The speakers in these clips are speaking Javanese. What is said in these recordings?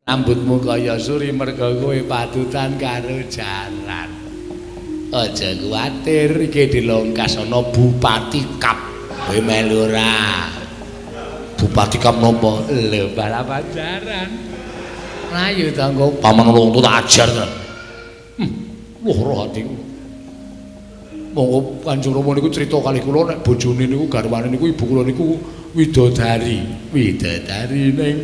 Rambutmu kaya suri merga kowe padutan karo jaran. Aja kuwatir, iki dilongkas ana Bupati Kap. Kowe melu ora? Bupati Kap napa? Lho, balapan jaran. Ayo tanggo paman wong tak ajar tenan. Lara atiku. Monggo Kanjeng Rama niku crita kalih kula nek bojone niku garwane niku ibu kula niku widodari. Widodari ning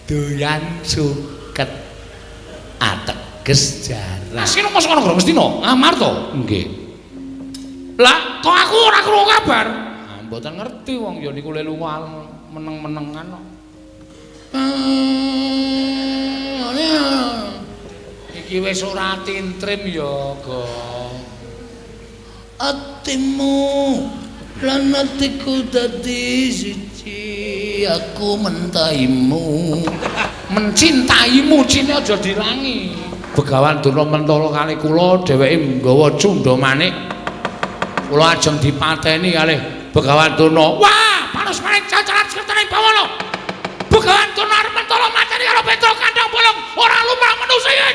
doyan suket ateges jaran. Asine mosok ana Ngastina? Ngamarta? Nggih. Lah, kok aku ora krungu kabar? Ah, mboten ngerti wong ya niku le lunga meneng-menengan kok. Iki wis ora tintrim ya, Gong. Atimu lan atiku dadi siji, aku mentaimu. Mencintaimu cine aja dilangi. Begawan Durna mentala kalih kula, dheweke nggawa cundha manik. Kula ajeng dipateni kalih Begawan Durna. Wah, panus manik cacaran sekretane bawana. Begawan Durna arep mentala mateni karo Petruk kandhang bolong, ora lumrah manusa iki.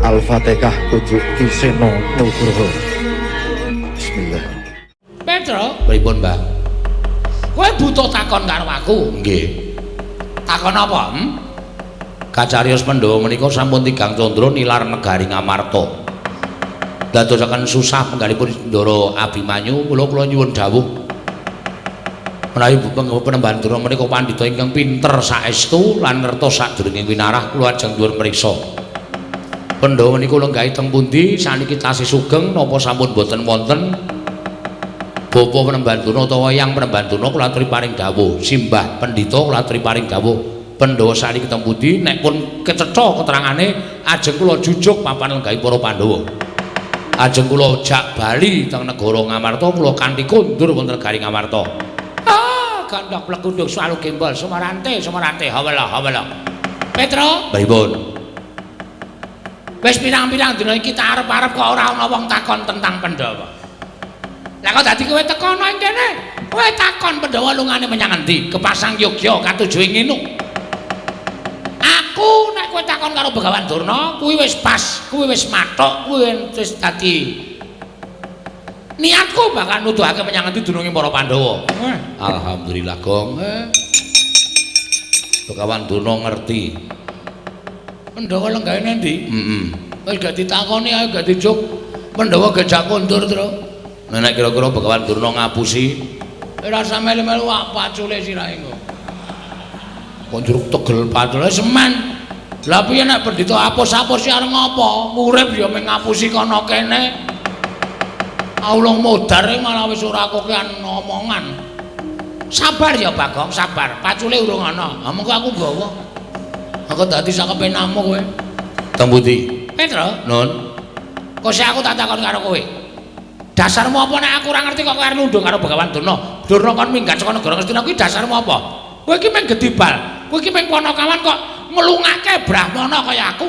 Al-Fatihah kudu Ki Seno Nugroho. Bismillah. Petro, Pripun, Mbah? Kowe butuh takon karo aku? Nggih. Takon apa? Kacarios Pandhawa menika sampun tigang candra nilar negari Ngamarta. Dadosaken susah penggalipun Ndara Abimanyu, mula kula nyuwun dawuh. Menawi Panembahan Durna menika pandhita ingkang pinter saestu lan ngertos sadurunge winarah, kula ajeng nyuwun mriksa. Pandhawa niku lenggahi teng pundi? Saniki tasih sugeng napa sampun boten wonten? Bapa Panembahan Durna utawa Eyang Panembahan Durna kula aturi paring dawuh. Simbah Pendhita kula aturi paring dawuh. Pandhawa saniki teng pundi? Nek pun kecetha keterangane ajeng kula jujuk papan lenggahi para Pandhawa. Ajeng kula jak bali teng negara Ngamarta, kula kanthi kondur wonten negari Ngamarta. Ah, gandhok plegunduk swalu gembol sumarante sumarante hawala hawala. Petro, pripun? Wis pirang-pirang dina iki tak arep-arep kok ora ana wong takon tentang Pandhawa. Lah kok dadi kowe teko ana ing kene? Kowe takon Pandhawa lungane menyang endi? Kepasang Yogya katuju ing nginu. Aku nek kowe takon karo Begawan Durna, kuwi wis pas, kuwi wis mathuk, kuwi wis dadi niatku bakal nuduhake menyang endi dununge para Pandhawa. Alhamdulillah, Gong. Begawan Durna ngerti. Pandhawa lenggahe endi? Heeh. Wis gak ditakoni ae gak dijuk. Pandhawa gejak kondur, Tru. Nek kira-kira Begawan Durna ngapusi, ora usah melu-melu wak pacule sirahe engko. Kok njuruk tegel pacule semen. Lah piye nek pendhita apus-apus arep ngopo? Urip ya mung ngapusi kono kene. Aulung modar malah wis ora kokean omongan. Sabar ya Bagong, sabar. Pacule urung ana. Ha mengko aku nggawa. Aku dadi sakepenamu kowe. Teng pundi? Petro, Nun. Kok sik aku tak takon karo kowe. Dasarmu apa nek aku ora ngerti kok kowe arep nunduk karo Begawan Durna? Durna kon minggat saka negara Ngastina kuwi dasarmu apa? Kowe iki mung gedibal, kowe iki mung panakawan kok nglungake brahmana kaya aku.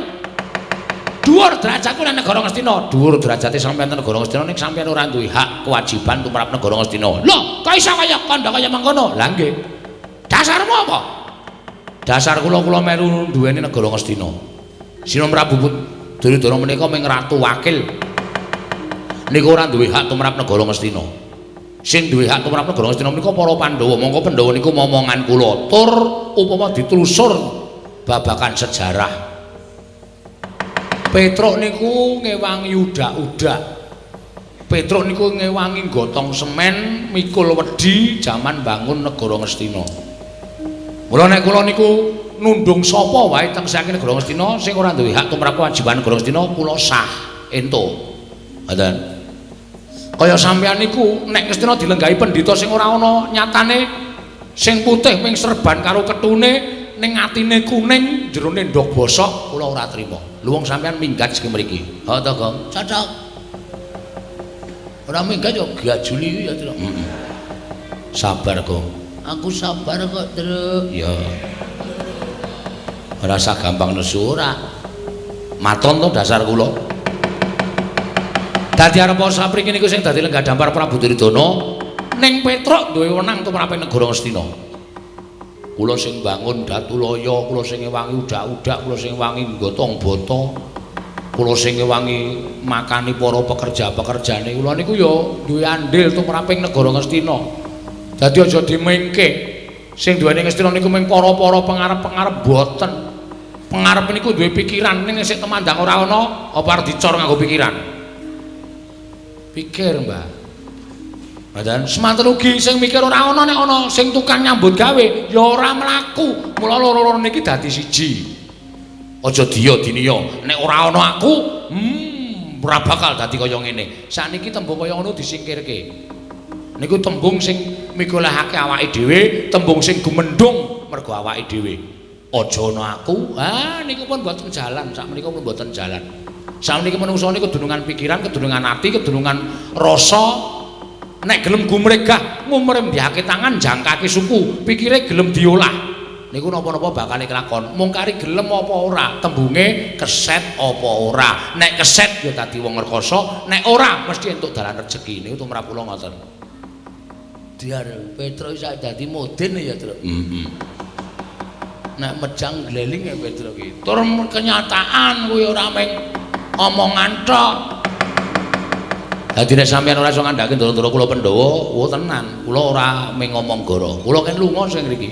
Dhuwur derajatku nang negara Ngastina, dhuwur derajate sampeyan nang negara Ngastina ning sampeyan ora duwe hak kewajiban tumrap negara Ngastina. Lho, kok iso kaya kandha kaya mengkono? Lah nggih. Dasarmu apa? Dasar kula kula melu duweni negara Ngastina. Sina Prabu Duryudana menika mung ratu wakil. Niku ora duwe hak tumrap negara Ngastina. Sing duwe hak tumrap negara Ngastina menika para Pandhawa. Mongko Pandhawa niku momongan kula. Tur upama ditelusur babakan sejarah. Petruk niku ngewangi udak-udak. Petruk niku ngewangi gotong semen, mikul wedi jaman bangun negara Ngastina. Mula nek kula niku nundung sapa wae teng saking negara Ngastina sing ora duwe hak tumrap kewajiban negara Ngastina kula sah entuk. Ngoten. Kaya sampeyan niku nek Ngastina dilenggahi pendhita sing ora ana nyatane, sing putih ming serban karo ketune, ning atine kuning, jerone ndog bosok, kula ora trima. Lho wong sampeyan minggat saking mriki. Ha to, Gong? Cocok. Ora minggat yo gajuli ya, Tru. Heeh. Sabar, Gong. Aku sabar kok, Tru. Ya. Ora usah gampang nesu ora. Maton to dasar kula. Dadi arep sapriki niku sing dadi lenggah dampar Prabu Duryudana ning Petruk duwe wenang tumraping negara Ngastina. Kula sing bangun Datulaya, kula sing ngewangi udak-udak, kula sing ngewangi gotong bata, kula sing ngewangi makani para pekerja-pekerjane. Kula niku ya duwe andil tumraping negara Ngastina. Dadi aja dimengke. Sing duweni Ngastina niku mung para-para pengarep-pengarep boten. Pengarep niku duwe pikiran, ning sik temandang ora ana, apa arep dicor nganggo pikiran? Pikir, Mbah. Badan semanten ugi sing mikir ora ana, nek ana sing tukang nyambut gawe ya ora mlaku. Mula loro-loro niki dadi siji. Aja diya diniya. Nek ora ana aku, ora bakal dadi kaya ngene. Sakniki tembung kaya ngono disingkirke. Niku tembung sing migolahake awake dhewe, tembung sing gumendhung mergo awake dhewe. Aja ana aku. Ah niku pun mboten jalan, sakmenika pun mboten jalan. Sakmeniki manungsa niku kedunungan pikiran, kedunungan ati, kedunungan rasa. Nek gelem gumregah, ngumrembyake tangan, jangkake suku, pikire gelem diolah. Niku napa-napa bakal kelakon. Mung kari gelem apa ora, tembunge keset apa ora. Nek keset ya dadi wong rekasa, nek ora mesti entuk dalan rejeki. Niku tumrap kula ngoten. Diar Petruk iso dadi modin ya, Truk. Heeh. Nek mejang gleling ya Petruk iki. Tur kenyataan kuwi ora mung omongan tok. Dadi nek sampeyan ora iso ngandhake ndara-ndara kula Pandhawa, wo tenan, kula ora mung ngomong goro. Kula ken lunga sing ngriki.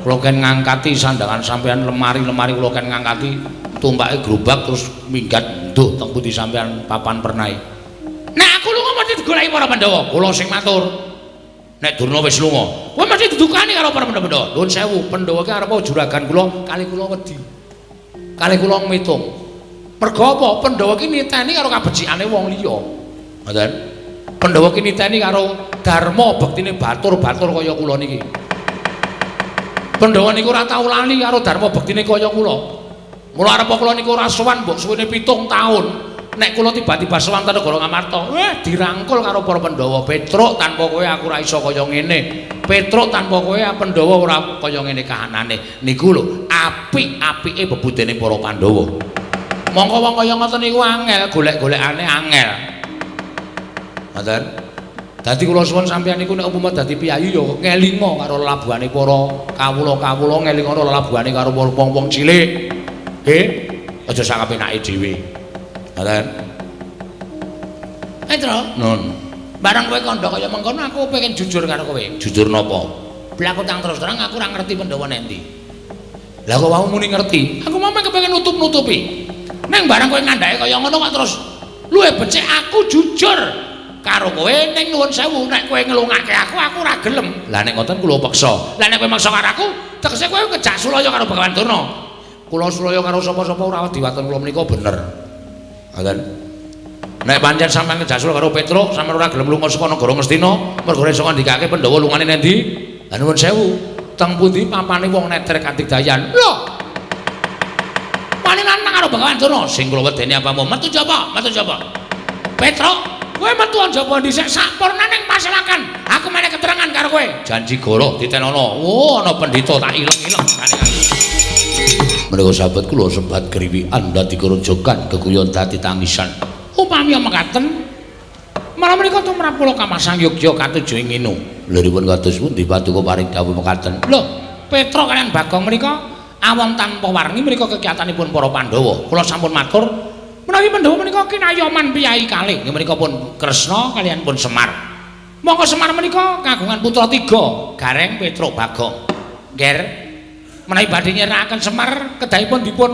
Kula ken ngangkati sandangan sampeyan, lemari-lemari kula ken ngangkati, tumpake gerobak terus minggat nduh teng pundi sampeyan papan pernahe. Nek aku lunga mesti digoleki para Pandhawa, kula sing matur. Nek Durna wis lunga, kowe mesti didukani karo para Pandhawa. Nuwun sewu, Pandhawa ki arep juragan kula, kali kula wedi. Kali kula ngitung. Mergo apa? Pandhawa ki niteni karo kabecikane wong liya. Ngoten. Pandhawa ki niteni karo dharma bektine batur-batur kaya kula niki. Pandhawa niku ora tau lali karo dharma bektine kaya kula. Mula arep kula niku ora sowan mbok suwene 7 taun. Nek kula tiba-tiba sowan ten negara Ngamarta, dirangkul karo para Pandhawa. Petruk, tanpa kowe aku ora iso kaya ngene. Petruk, tanpa kowe Pandhawa ora kaya ngene kahanane. Niku lho apik-apike bebudene para Pandhawa. Mongko wong kaya ngoten niku angel, golek-golekane angel. Ngoten. Dadi kula suwun sampeyan niku nek umpama dadi piyayi ya ngelinga karo lelabuhane para kawula-kawula, ngelinga karo lelabuhane karo wong-wong cilik. Nggih, aja sak kepenake dhewe. Ngoten. Petro, Nun. Bareng kowe kandha kaya mengkono aku pengen jujur karo kowe. Jujur napa? Blaku tang terus terang aku ora ngerti Pandhawa nek endi. Lah kok wau muni ngerti? Aku mau kepengin nutup-nutupi. Neng bareng kowe ngandhake kaya ngono kok terus luwih becik aku jujur karo kowe ning nuwun sewu nek kowe ngelungake aku aku ora gelem. Lah nek ngoten kula peksa. Lah nek kowe maksa karo aku, tegese kowe kejak sulaya karo Bagawan Durna. Kula sulaya karo sapa-sapa ora wedi waton kula menika bener. Ngoten. Nek pancen sampeyan kejak sulaya karo Petruk, sampeyan ora gelem lunga saka negara Ngastina, mergo iso ngandikake Pandhawa lungane nendi? Lah nuwun sewu, teng pundi papane wong neter kadigdayan? Lho. Wani lanang karo Bagawan Durna. Sing kula wedeni apamu? Metu jaba, metu jaba. Petruk, kowe metu jaba dhisik sampurna ning pasewakan. Aku meneh keterangan karo kowe. Janji goro ditenono. Oh, ana pendhita tak ileng-ileng. Menika sahabat kula sebat kriwikan dadi kerojokan keguyon dadi tangisan. Upami mekaten, malah menika tumrap kula kamasang yogya katuju ing nginu. Liripun kados pundi paduka paring dawuh mekaten? Lho, Petruk kaliyan Bagong menika awon tanpa warni menika kegiatanipun para Pandhawa. Kula sampun matur menawi Pandhawa menika kinayoman piyayi kalih. Nggih menika pun Kresna kaliyan pun Semar. Monggo Semar menika kagungan putra 3, Gareng, Petruk, Bagong. Nger, menawi badhe nyerakaken Semar kedahipun dipun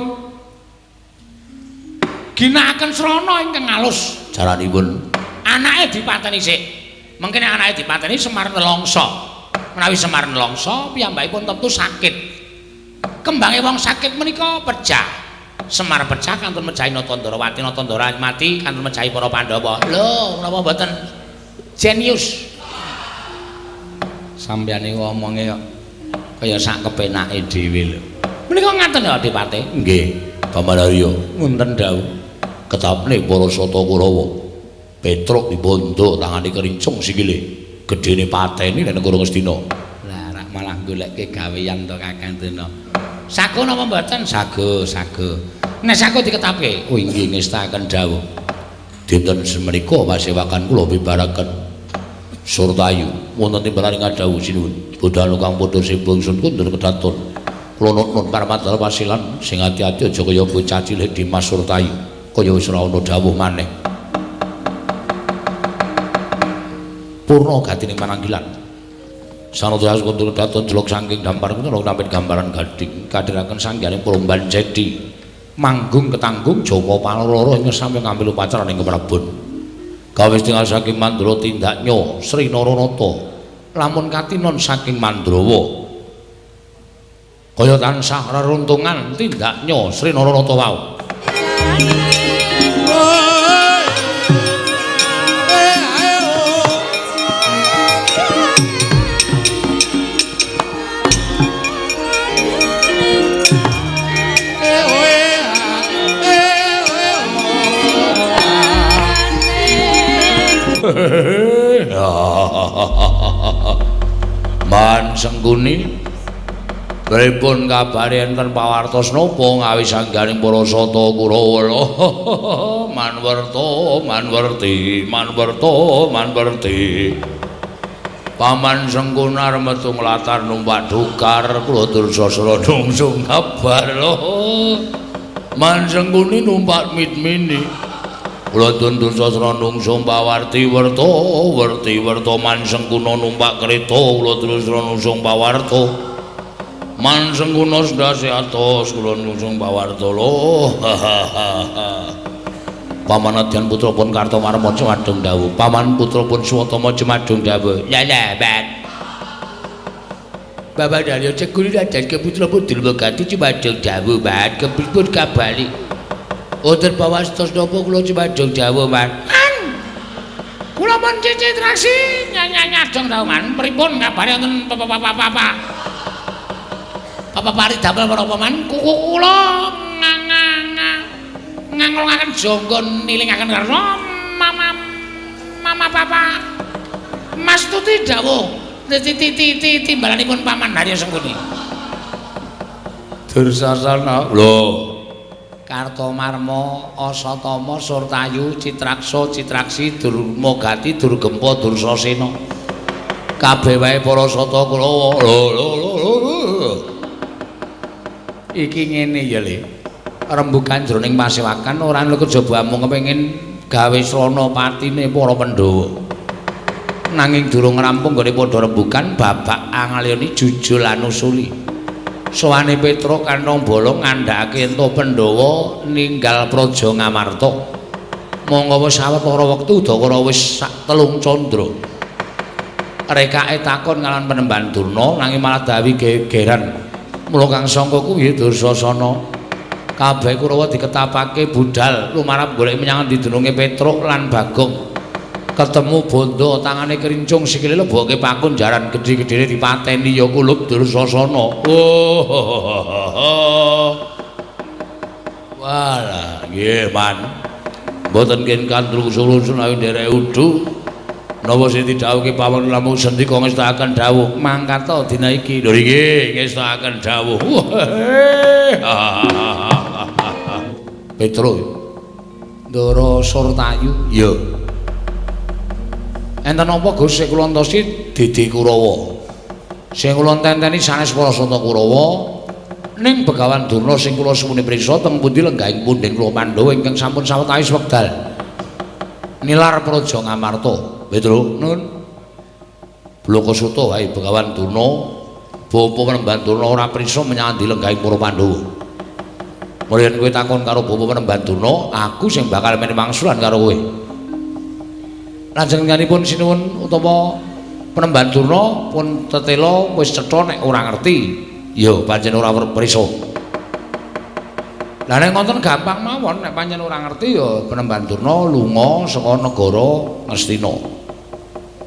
ginakaken srana ingkang alus. Caranipun anake dipateni sik. Mengkene anake dipateni Semar nelongso. Menawi Semar nelongso piyambakipun tentu sakit. Kembange wong sakit menika pecah. Semar pecah kantun mejahi Natandarawati, Natandara mati kantun mejahi para Pandhawa. Lho, menapa mboten jenius? Sampeyan niku omonge kok kaya sak kepenake dhewe lho. Menika ngaten ya Adipati? Nggih, Paman Arya, ngunten dawuh. Ketapne para Sata Kurawa. Petruk dibondo tangane kerincung sikile. Gedene pateni nek negara Ngastina. Lah rak malah golekke gawean to Kakang Dena. Sago napa mboten? Sago, sago. Nek sago diketapke. Oh inggih ngestaken dawuh. Dinten semenika pasewakan kula bibaraken Surtayu wonten timbalan ing dawuh sinuwun. Bodhal kang padha sibung sun kundur kedaton. Kula nuwun parmadal pasilan sing ati-ati aja kaya bocah cilik Dimas Surtayu. Kaya wis ora ana dawuh maneh. Purna gatining pananggilan. Sanadya kundur kedaton jelok saking dampar kula nampit gambaran gading kadhiraken sanghyang Promban Cedi. Manggung ketanggung Joko Paloro ing sampe ngambil upacara ing Prabon. Gawe tinggal saking Mandra tindaknya Sri Naranata lamun katinon saking Mandrawa. Kaya tansah reruntungan tindaknya Sri Naranata wau. Man Sengkuni pripun kabare enten pawartos napa ngawis angganing para sata Kurawa? Manwerta manwerti manwerta manwerti. Paman Sengkunar metu nglatar numpak dukar kula Dursasana nungsung kabar. Man Sengkuni numpak mitmini. Kula Dursasana nungsung pawarti werta werti werta. Man Sengkuna numpak kereta kula Dursasana nungsung pawarta. Man Sengkuna sendase atos kula nungsung pawarta lho. Paman Adyan putra pun Kartomarma jumadung dawuh. Paman putra pun Swatama jumadung dawuh. Ya lah, Ban. Bapak Daryo Cekuli dan ke putra pun Durmagati jumadung dawuh, Ban. Kepripun kabali? Wonten pawastos napa kula jumadung dawuh, Man? Kula pun Citraksi nyanyadong dawuh, Man. Pripun kabare wonten papa-papa? Papa pari damel menapa, Man? Kuku kula ngangolongaken jangga nilingaken karna mama mama papa Mas Tuti dawuh timbalanipun Paman Haryo Sengkuni. Dursasana lho. Kartomarma, Asatama, Surtayu, Citraksa, Citraksi, Durmagati, Durgempa, Dursasena. Kabeh wae para sata Kurawa. Lho lho lho. Iki ngene ya, Le. Rembugan jroning pasewakan ora ana kejaba amung kepengin gawe srana patine para Pandhawa. Nanging durung rampung nggone padha rembugan babak angalyani jujul anusuli. Sowane Petruk kantong bolong ngandhakake ento Pandhawa ninggal praja Ngamarta. Monggo wis sawetara wektu udakara wis sak telung candra. Rekake takon kalawan Panembahan Durna nanging malah dawi gegeran. Mula kang sangka kuwi Dursasana. Kabeh Kurawa diketapake budhal lumarap golek menyang endi dununge Petruk lan Bagong. Ketemu bondo tangane kerincung sikile leboke pakun jaran gedhe-gedhene dipateni ya kulup Dursasana. Oh. Walah, nggih, Man. Mboten ken kandrung sulusun awi nderek udu. Napa sing didhawuhke pawon namung sendika ngestakaken dawuh mangkata dina iki. Lho nggih, ngestakaken dawuh. Petruk Ndara Surtayu. Iya. Enten apa Gus sing kula entosi Dede Kurawa. Sing kula tenteni sanes para sata Kurawa ning Begawan Durna sing kula suwuni prisa teng pundi lenggahing punden kula Pandhawa ingkang sampun sawetawis wekdal nilar praja Ngamarta. Petruk nun. Blakasuta wae Begawan Durna, bapa Panembahan Durna ora prisa menyang endi lenggahing para Pandhawa. Mulane yen kowe takon karo bapa Panembahan Durna, aku sing bakal meni wangsulan karo kowe. Lanjenenganipun sinuwun utawa Panembahan Durna pun tetela wis cetha nek ora ngerti. Ya pancen ora prisa. Lah nek ngoten gampang mawon, nek pancen ora ngerti ya Panembahan Durna lunga saka negara Ngastina.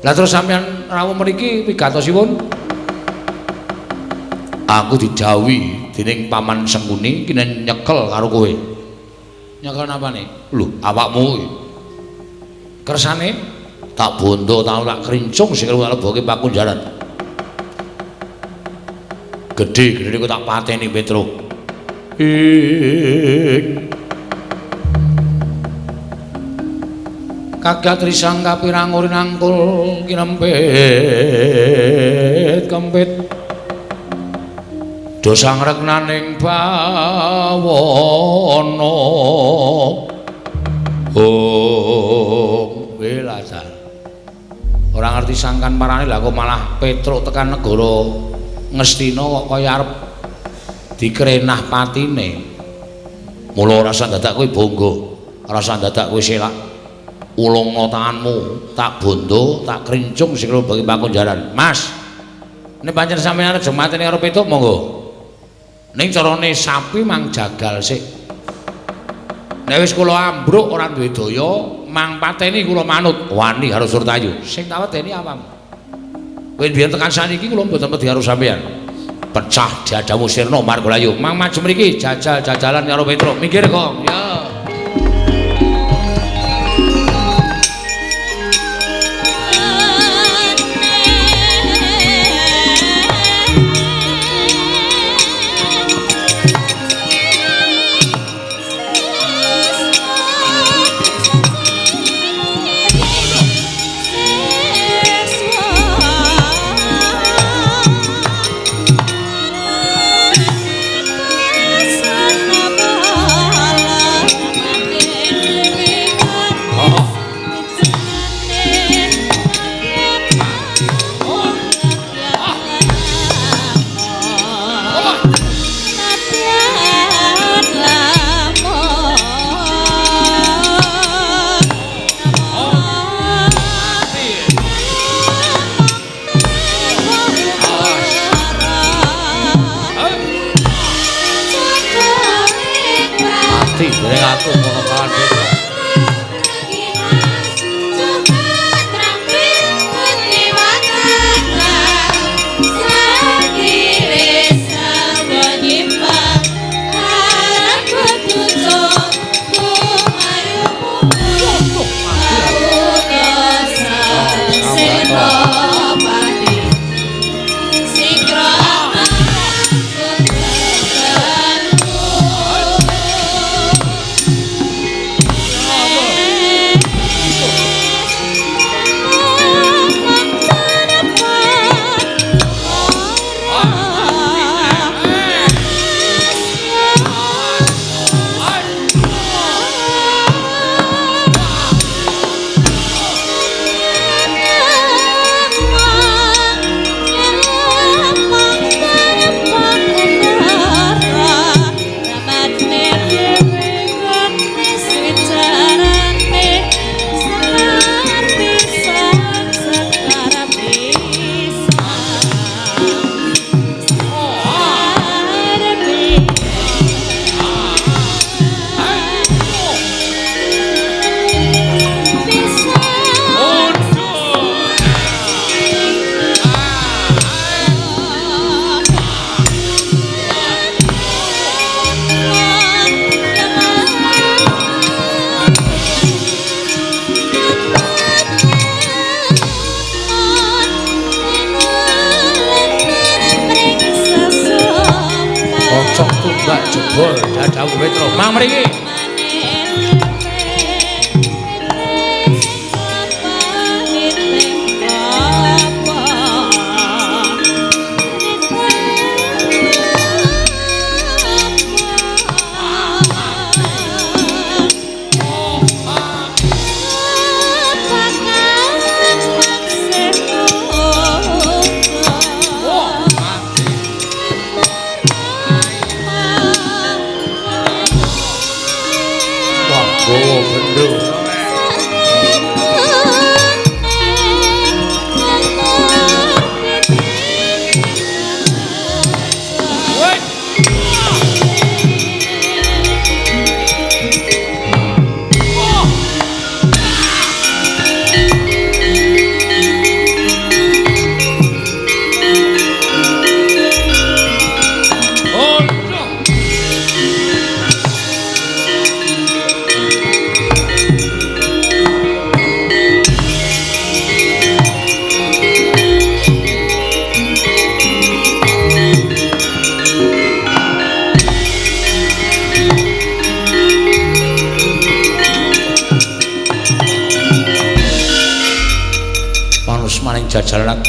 Lah terus sampeyan rawuh mriki wigatosipun? Aku didhawuhi dening Paman Sengkuni kene nyekel karo kowe. Nyekel napane? Lho, awakmu kuwi. Kersane tak bondo tau tak krincung sikil tak leboke pakunjaran. Gedhe-gedhe ku tak pateni Petruk. Ing Kagat risang kapirang urinangkul kinempit kempit dosa ngreknaning bawana. Oh, welajar. Ora ngerti sangkan parane lha kok malah Petruk tekan negara Ngastina kok kaya arep dikrenah patine. Mula ora usah dadak kowe bangga, ora usah dadak kowe selak. Ulungna tanganmu, tak bondo, tak krincung sikil bagi pakunjaran. Mas, nek pancen sampeyan arep mateni karo Petruk monggo. Ning carane sapi mang jagal sik. Nek wis kula ambruk ora duwe daya, mang pateni kula manut. Wani karo Surtayu. Sing tak wedeni apamu? Kowe biyen tekan saniki kula mboten wedi karo sampeyan. Pecah dadamu sirna Margalayu. Mang maju mriki jajal-jajalan karo Petruk. Minggir kok. Ya. Jebol dadamu Petruk. Mang mriki. jejajalan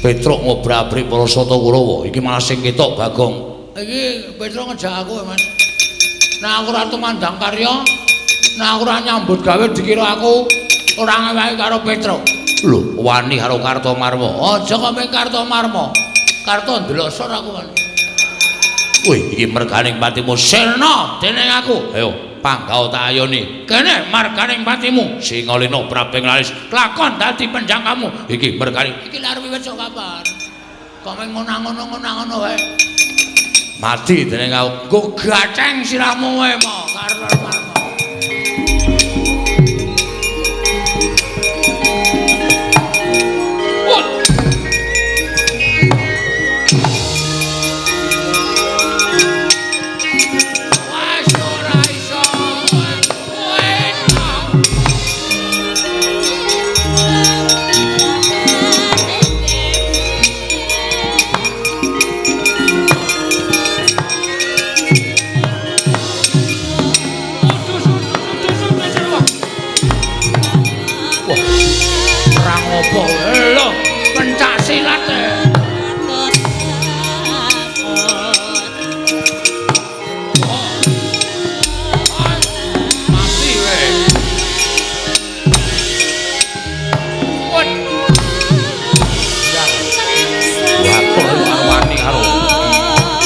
Petruk ngobrak-abrik para sata Kurawa. Iki malah sing ketok Bagong. Iki Petruk ngejak aku, Mas. Nek aku ora tumandang karya, nek aku ora nyambut gawe dikira aku ora ngewehi karo Petruk. Lho, wani karo Kartomarma. Aja kok mung Kartomarma. Karto ndelosor aku, Mas. Wih, iki merganing patimu sirna dening aku. Ayo, panggao tak ayoni. Kene marganing patimu. Singalina prabing laris Lakon dadi penjangkamu. Iki merganing. Iki lha arep wiwit sok kapan? Kok mung ngono-ngono wae. Mati dening aku. Nggo gaceng sirahmu wae mo Kartomarma.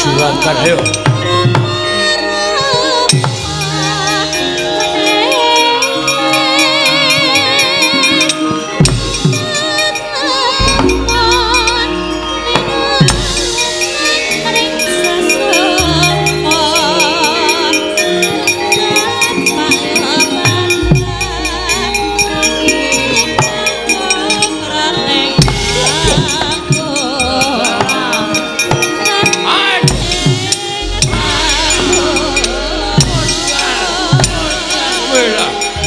Juragan ayo.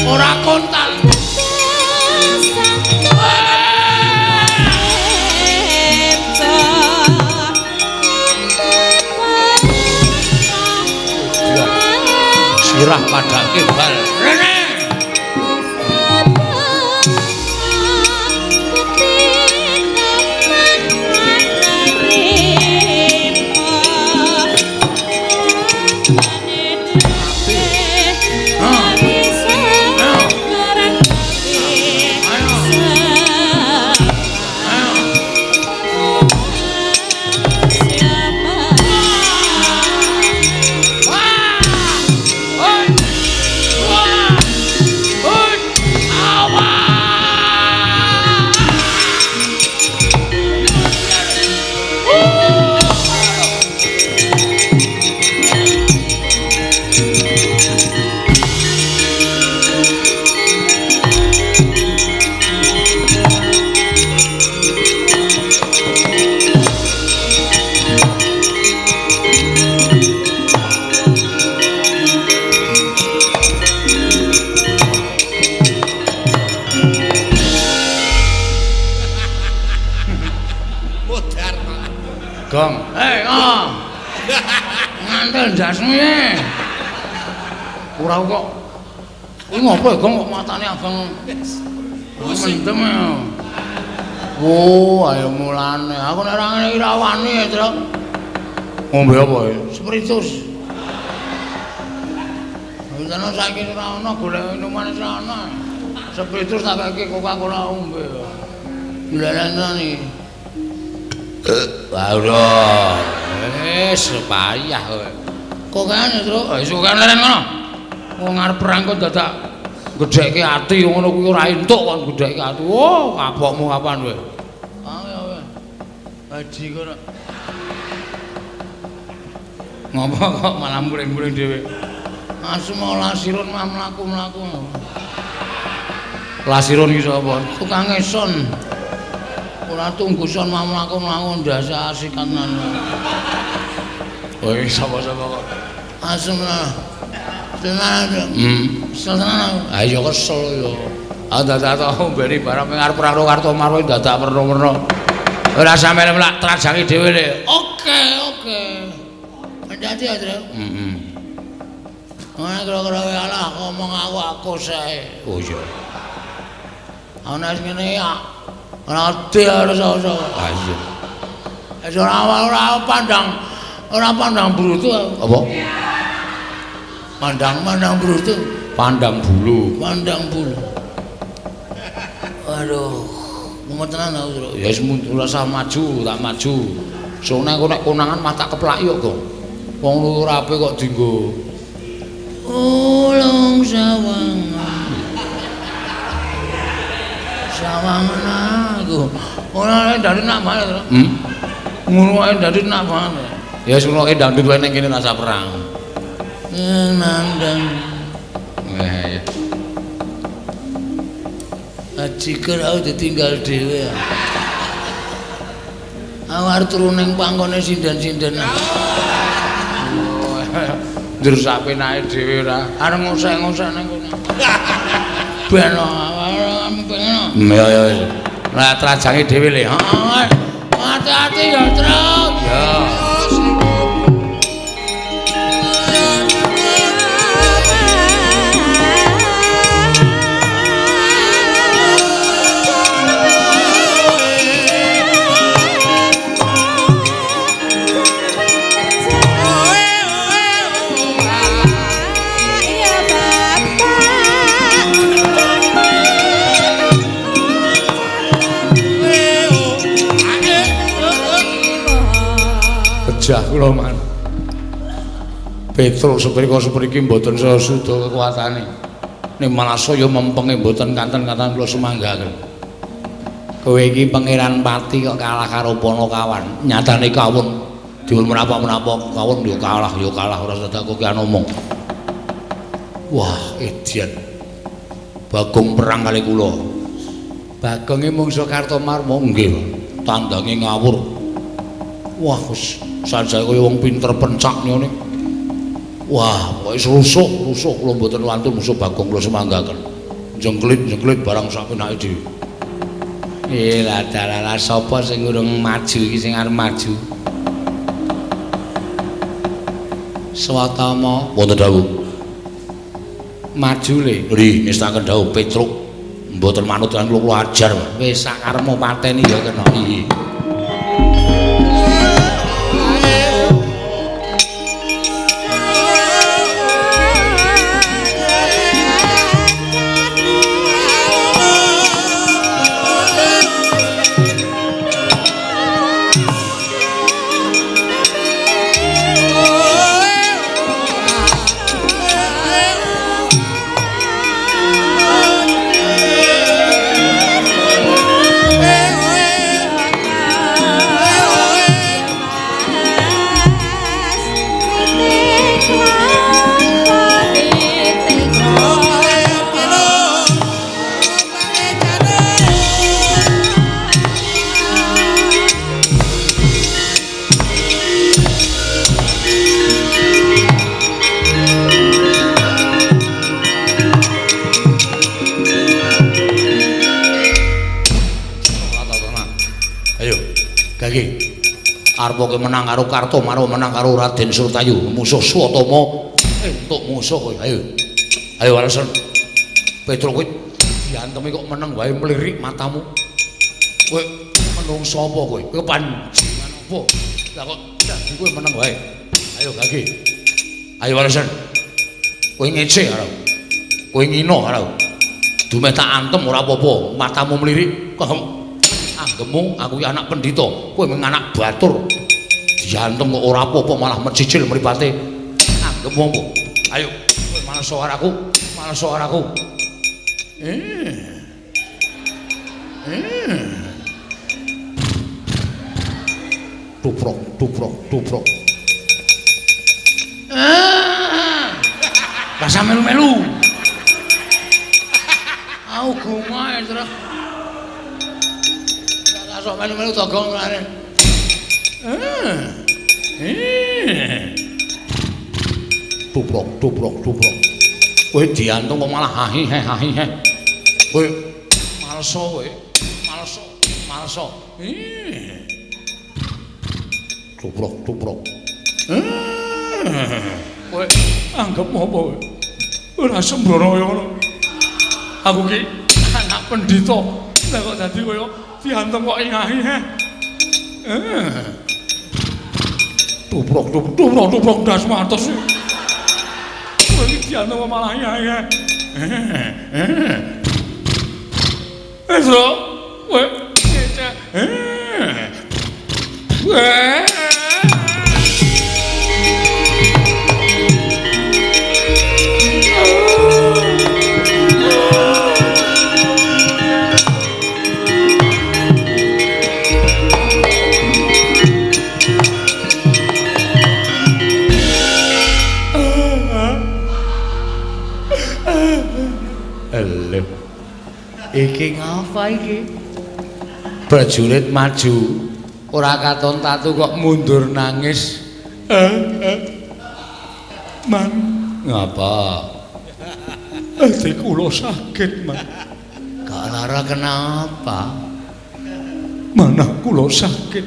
Ora kontal. Sirah padake bal. Rene. Gong. Hei, oh. Ngantel ndasmu ye. Ora kok. Kuwi ngopo ya, Gong, kok matane abang. Mendem ya. Oh, ayo mulane. Aku nek ora ngene iki ra wani ya, Truk. Ngombe apa ya? Spiritus. Wonten saiki ora ana golek minuman ora ana. Spiritus tak kei Coca-Cola ombe. Lha iki. Ora. Wis payah kowe. Kokean ya, Truk. Wis kokean leren ngono. Wong arep perang kok dadak gedhekke ati ngono kuwi ora entuk kon gedhekke ati. Oh, kapokmu kapan kowe? Ayo kowe. Haji kono. Ngopo kok malah muring-muring dhewe? Asma lasirun mah mlaku-mlaku. Lasirun iki sapa? Tukang son. Ora tunggu son mah mlaku-mlaku ndase asikan. Oh, iki sapa-sapa kok? Asem lah. Tenan. Kesel tenan. Ha iya kesel ya. Ah dadak tau mbeni barang arep perang karo Kartomarwa dadak werna-werna. Ora sampe mlak trajangi dhewe le. Oke, oke. Hati-hati ya, Tru. Heeh. Ora kira-kira alah ngomong aku sae. Oh iya. Ana sing ngene ya. Ora ati harus ora. Ah iya. Wis ora pandang brutu. Apa? Pandang brutu. Pandang bulu. Pandang bulu. Aduh, mumet tenan aku, Truk. Ya wis mundur usah maju, tak maju. Sone engko nek konangan mah tak keplaki kok, Gong. Wong ora apik kok dienggo. Ulung sawangan. Sawangan aku. Ora dadi nak banget. Ngono wae dadi nak banget. Ya wis ngono dangdut wae ning kene rasa perang. Nandang. Ya. Ajiker aku ditinggal dhewe. Aku arep turu ning pangkone sinden-sinden. Njur sak penake dhewe ora. Arep ngosek-ngosek ning kono. Ben pengen. Ya ya wis. Lah trajange dhewe le. Heeh. Hati-hati ya, Truk. Ya. Pejah kula man. Petruk seprika sepriki mboten saya suda kekuatane. Ning malah saya mempenge mboten kanten-kanten kula sumanggaken. Kowe iki Pangeran Pati kok kalah karo Panakawan. Nyatane kawon diwun menapa-menapa kawon ya kalah ora sedak kok omong. Wah, edian. Bagong perang kali kula. Bagonge mungsuh Kartomarma nggih. Tandange ngawur. Wah, wis sanjaya kaya wong pinter pencak ngene. Wah, pokoke rusuh kula mboten wantun musuh Bagong kula semanggaken. Jengklit-jengklit barang sak penake dhewe. Lah dalah sapa sing urung maju iki sing arep maju? Swatama wonten dawuh. Maju le. Nggih, ngestaken dawuh Petruk. Mboten manut lan kula ajar. Wis sak karepmu pateni ya kena. Iya. Arep menang karo Kartomarma, menang karo Raden Surtayu, musuh Swatama, entuk musuh kowe. Ayo. Ayo alasan. Petruk kowe diantemi kok meneng wae mlirik matamu. Kowe menungso apa kowe? Kowe panjenengan apa? Lah kok dadi kowe meneng wae. Ayo gage. Ayo alasan. Kowe ngece karo. Kowe ngino karo. Dumeh tak antem ora apa-apa, matamu mlirik kok anggemu aku iki anak pendhita, kowe mung anak batur. Diantem kok ora apa-apa malah mecicil mripate. Anggemu apa? Ayo, kowe males karo aku, males karo aku. Tuprok, tuprok, tuprok. Rasa melu-melu. Aku gungae terus. Sok melu-melu togong lare. Tuprok, tuprok, tuprok. Kowe diantung kok malah hahi he hahi he. Kowe maleso kowe. Maleso, maleso. Tuprok, tuprok. Kowe anggap apa kowe? Ora sembrono kaya ngono. Aku ki anak pendhita. Lah kok dadi kaya diantem kok ingahi he. Tubrok tubrok tubrok tubrok das matos. Kowe iki diantem kok malah ingahi. Petro, kowe ngecek. Lho. Iki ngapa iki? Prajurit maju, ora katon tatu kok mundur nangis. Man, ngapa? Ati kula sakit, Man. Kok lara kenapa? Manah kula sakit.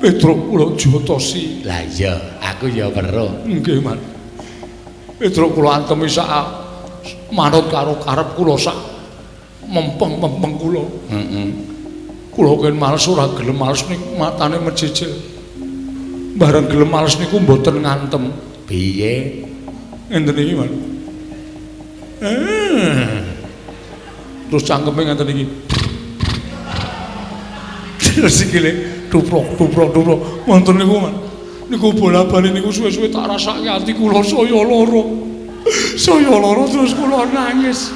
Petruk kula jotosi. Lah iya, aku ya weruh. Nggih, Man. Petruk kula antemi sak manut karo karep kula sak mempeng-mempeng kula. Heeh. Kula ken males ora gelem males ning matane mejejel. Bareng gelem males niku mboten ngantem. Piye? Ngenten iki, Man. Terus cangkeme ngenten iki. Terus sikile tuprok tuprok tuprok. Wonten niku, Man. Niku bola-bali niku suwe-suwe tak rasake ati kula saya lara. Saya lara terus kula nangis.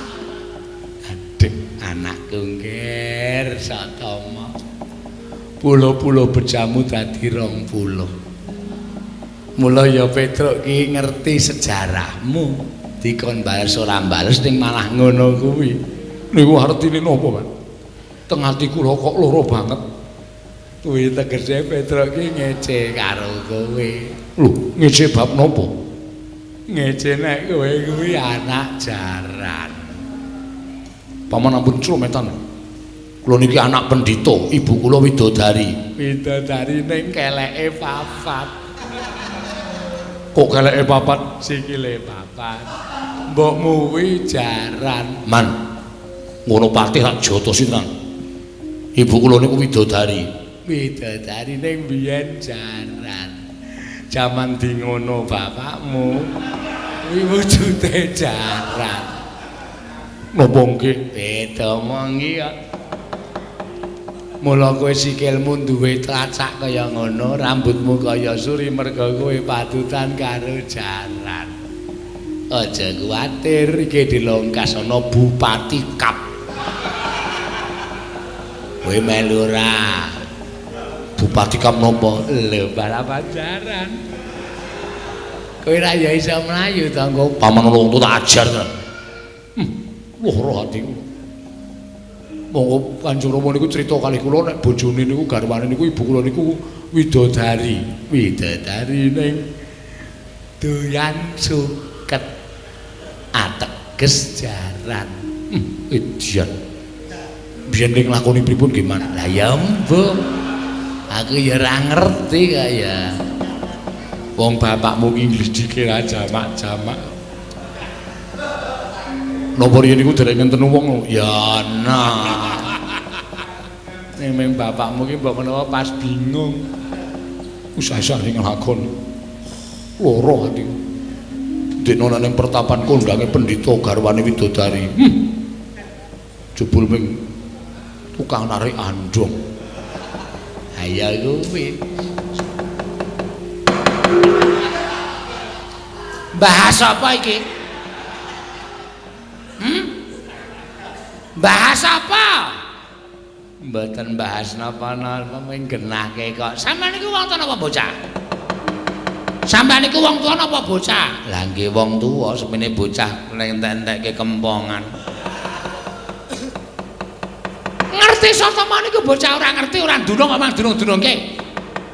Aduh, anakku ngger Satama. Pulo-pulo bejamu dadi 20. Mula ya Petruk ki ngerti sejarahmu. Dikon bales ora bales ning malah ngono kuwi. Niku artine napa, Pak? Teng ati kula kok lara banget. Kuwi tegese Petruk ki ngece karo kowe. Lho, ngece bab napa? Ngece nek kowe kuwi anak jaran. Paman ampun crometan. Kula niki anak pendhita, ibu kula widodari. Widodari ning keleke papat. Kok keleke papat? Sikile papat. Mbokmu kuwi jaran. Man. Ngono patih tak jotosi tenan. Ibu kula niku widodari. Widodari ning biyen jaran. Jaman di ngono bapakmu kuwi wujude jaran. Napa nggih? Beda mongi kok. Mula kowe sikilmu duwe tlacak kaya ngono, rambutmu kaya suri merga kowe patutan karo jaran. Aja kuwatir, iki dilongkas ana Bupati Kap. Kowe melu ora? Bupati Kap napa? Lho, balapan jaran. Kowe ra ya iso mlayu to engko paman wong tuwa tak ajar tenan. Lara atiku. Monggo Kanjeng Rama niku crita kalih kula nek bojone niku garwane niku ibu kula niku widodari. Widodari ning doyan suket ateges jaran. Edian. Biyen ning lakoni pripun nggih, Man? Lah ya mbuh. Aku ya ora ngerti kaya. Wong bapakmu ki nglidike ra jamak-jamak. Napa riyen niku dereng ngenten wong? Ya ana. Ning meng bapakmu ki mbok menawa pas bingung. Usah-usah ning lakon. Lara atiku. Ndekno nang pertapan kondange pendhita garwane widodari. Jebul ming tukang narik andong. Ayo kuwi. Bahas apa iki? Bahas apa? Mboten bahas napa-napa, mung genahke kok. Sampeyan niku wong tuwa napa bocah? Sampeyan niku wong tuwa napa bocah? Lah nggih wong tuwa, semene bocah entek-entekke kempongan. Ngerti Satama niku bocah ora ngerti, ora ndunung kok mang dunung-dunungke.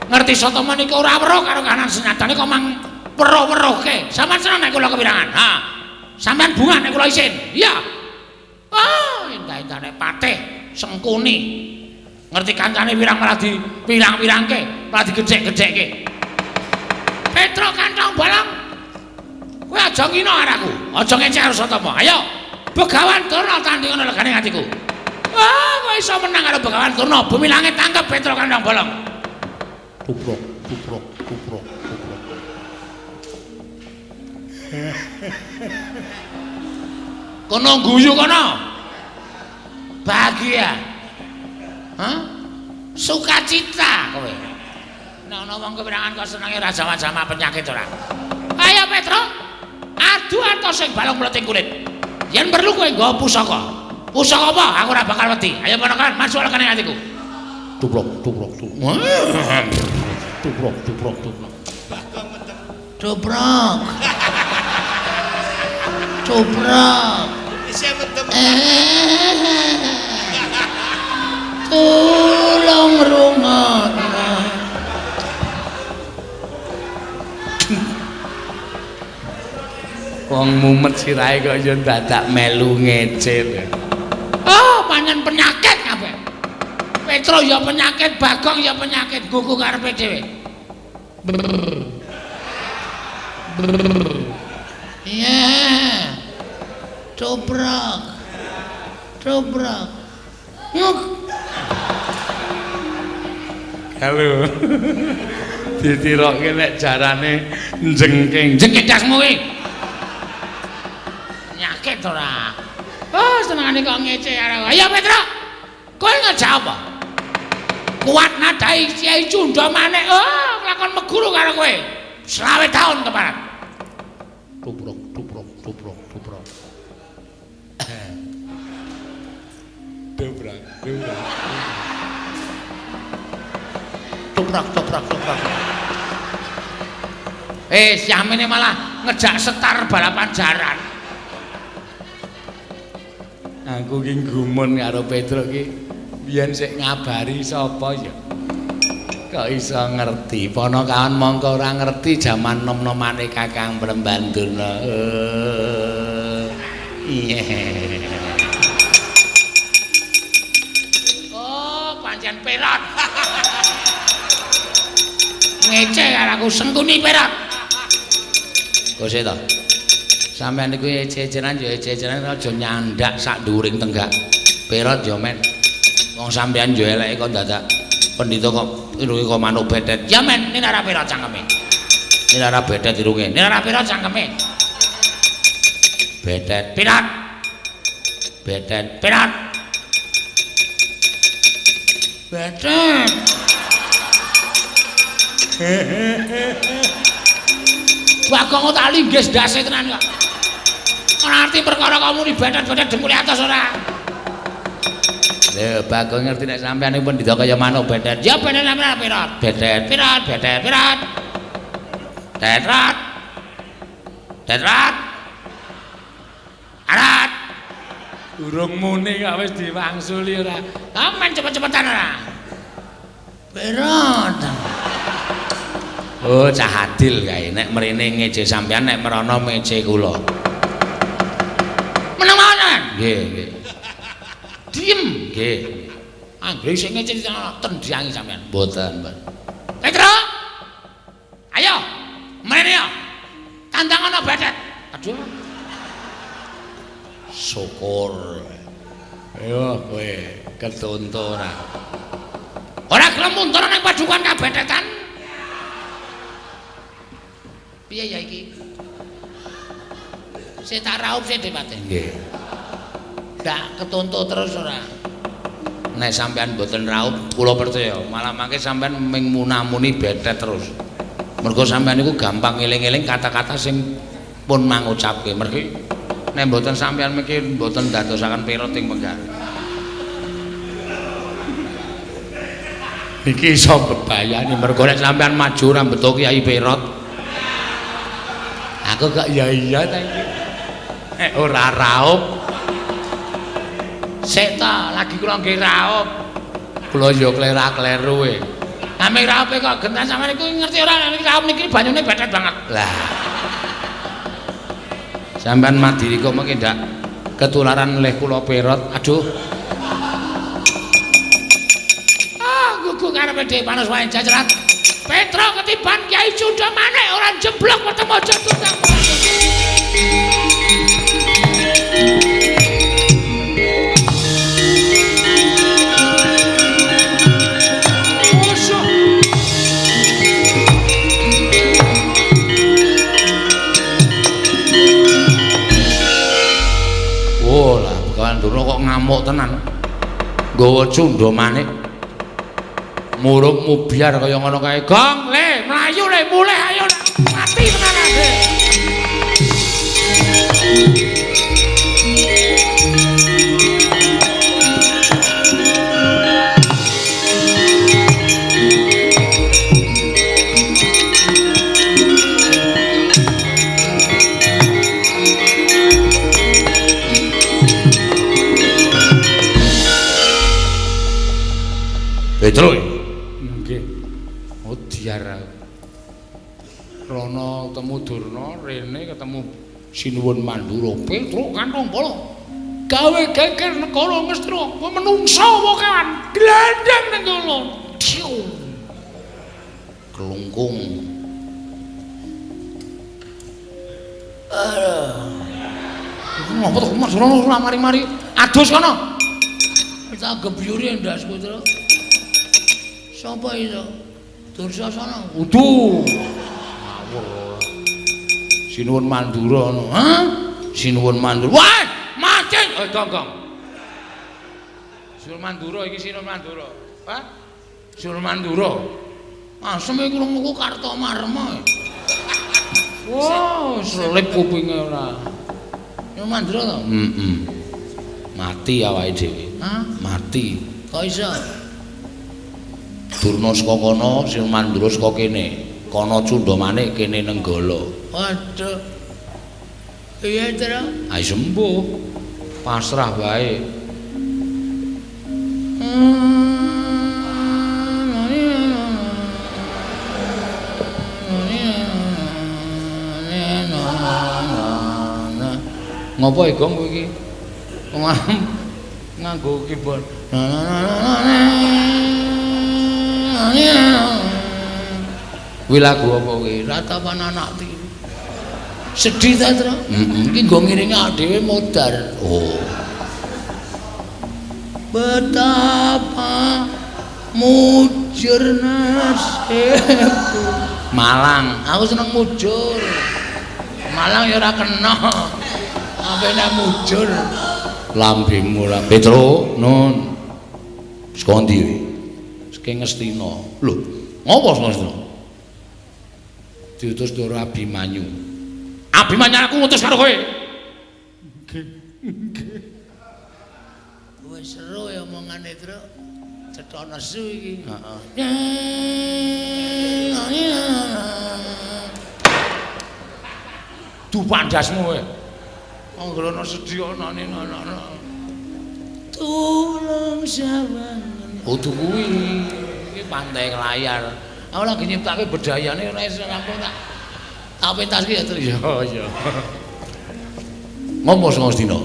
Ngerti Satama niku ora weruh karo kanan senyatane kok mang weruh-weruhke. Sampeyan seneng nek kula kepirangan? Ha. Sampeyan bungah nek kula isin. Iya. Oh, endah-endahne patih Sengkuni. Ngerti kancane wirang malah dipirang-pirangke, malah digecek-gecekke. Petruk kantong bolong. Kowe aja ngina karo aku, aja ngecek karo Satama. Ayo, Begawan Durna tandingan legane atiku. Ah, kowe iso menang karo Begawan Durna, bumi langit tangkep Petro Kandang Bolong. Tuprok, tuprok, tuprok, tuprok. Kono guyu kono. Bahagia. Hah? Sukacita kowe. Nek ana wong kepirangan kok senenge ora jama-jama penyakit ora. Ayo Petro, adu atos sing balung mleting kulit. Yen perlu kowe nggawa pusaka. Pusaka apa? Aku ora bakal wedi. Ayo ponakan, masuk lekane atiku. Tuprok, tuprok, tuprok. Tuprok, tuprok, tuprok. Tuprok. Tuprok. Isih mendem. Tulung rungokno. Wong mumet sirahe kok ya dadak melu ngece. Oh, pancen penyakit kabeh. Petro ya penyakit, Bagong ya penyakit, gugu karepe dhewe. Iya. Tuprok. Tuprok. Nguk. Halo. Ditirokke nek jarane njengking. Jengking dasmu kuwi. Penyakit ora. Oh, senengane kok ngece karo. Ayo Petro. Kowe ngejak apa? Kuat nadai Kyai Cunda Manik. Oh, nglakon meguru karo kowe. 20 tahun keparat. Tuprok, tuprok, tuprok, tuprok. Dobrak, dobrak. Toprak, toprak, toprak. Siamene malah ngejak setar balapan jaran. Aku ki gumun karo Petro ki biyen sik ngabari sapa ya. Kok iso ngerti? Ponokawan mongko ora ngerti jaman nom-nomane Kakang Brembanduna. Iya. Oh, pancen perot. Ngece karo aku sengkuni perot. Kok sik to? Sampeyan niku ece-ecenan ya ece-ecenan aja nyandak sak dhuwuring tenggak. Perot ya men. Wong sampeyan ya eleke kok dadak pendhita kok irunge kok manuk betet. Ya men, ini ora perot cangkeme. Ini ora betet irunge. Ini ora perot cangkeme. Betet. Perot. Betet. Perot. Betet. Bagong tak linggis ndase tenan kok. Ora ngerti perkara kok muni betet-betet dengkule atos ora. Lho, Bagong ngerti nek sampeyan niku pendhita kaya manuk betet. Ya bener sampeyan perot. Betet. Perot, betet, perot. Tetrat. Tetrat. Arat. Urung muni kok wis diwangsuli ora. Aman cepet-cepetan ora. Perot. Oh, cah adil kae. Nek mrene ngece sampeyan, nek merono ngece kula. Meneng mawon sampeyan. Nggih, nggih. Diem. Nggih. Anggere sing ngece tendyangi sampeyan. Mboten, mboten. Petro. Ayo, mrene yo. Tandang ana betet. Aduh. Syukur. Ayo kowe ketonto ora. Ora gelem mundur nang padukan kabetetan. Piye ya iki? Sik tak raup sik Depate. Nggih. Ndak ketonto terus ora. Nek sampean mboten raup, kula percaya, malah mangke sampean ming munamuni betet terus. Mergo sampean niku gampang ngeling-eling kata-kata sing pun mangucapke. Mergi nek mboten sampean miki mboten ndadosaken perot ing penggawe. Iki iso bebayani mergo nek sampean maju ora mbeto Kyai Perot. Aku kok ya iya ta iki. Nek ora raup. Sik ta, lagi kula nggih raup. Kula ya klera-kleru e. Ame raupe kok gentan sampean niku ngerti ora nek raup niki banyune betet banget. Lah. Sampean madiri kok mengki ndak ketularan leh kula perot. Aduh. Ah, gugu karepe dhewe panas wae jajaran. Petro ketiban Kyai Cunda Manik ora jeblok weteng aja tutang. Begawan Durna kok ngamuk tenan. Nggawa cundha manik. Muruk mubyar kaya ngono kae. Gong, le, mlayu le, mulih ayo mati tenan ade. Petro. Nggih. Oh diar aku. Rono ketemu Durna, rene ketemu Sinuwun Mandura. Petro kantong bala. Gawe geger negara Ngastina. Kowe menungsa apa kewan? Glandang ning kono. Diu. Kelungkung. Iku ngopo to Mas Rono ora mari-mari. Adus kono. Tak gebyuri ndas Putra. Sapa itu? Dursasana. Udu. Ngawur. Sinuwun Mandura ngono. Hah? Sinuwun Mandura. Wah, mati. Eh, gong, gong. Sinuwun Mandura iki Sinuwun Mandura. Hah? Sinuwun Mandura. Asem iki krunguku Kartomarma. Wah, selip kupinge ora. Sinuwun Mandura to? Heeh. Mati awake dhewe. Hah? Mati. Kok iso? Durna saka kono, Sinuwun Mandura saka kene. Kono cundha manik, kene Nenggala. Waduh. Piye, Tru? Ayo sembuh. Pasrah wae. Ngopo e, Gong, kowe iki? Nganggo keyboard. Kuwi lagu apa kuwi? Ratapan anak tiri. Sedih ta, Tru? Heeh, iki nggo ngiringi awake dhewe modar. Oh. Betapa mujur nasibku. Malang, aku seneng mujur. Malang ya ora kena. Ape nek mujur. Lambemu ora. Petro, nun. Saka ndi kowe? Saking Ngastina. Lho, ngopo saka Ngastina? Diutus Ndara Abimanyu. Abimanyu aku ngutus karo kowe. Nggih. Nggih. Wis seru ya omongane, Tru. Cetha nesu iki. Heeh. Dupandasmu kowe. Anggere ana sedih ana ana. Tulung sawangan. Kudu kuwi. Iki pantai layar. Aku lagi nyiptake bedayane ora iso rampung tak. Tak pentaske ya, Tru. Ya, ya. Ngopo saka Ngastina?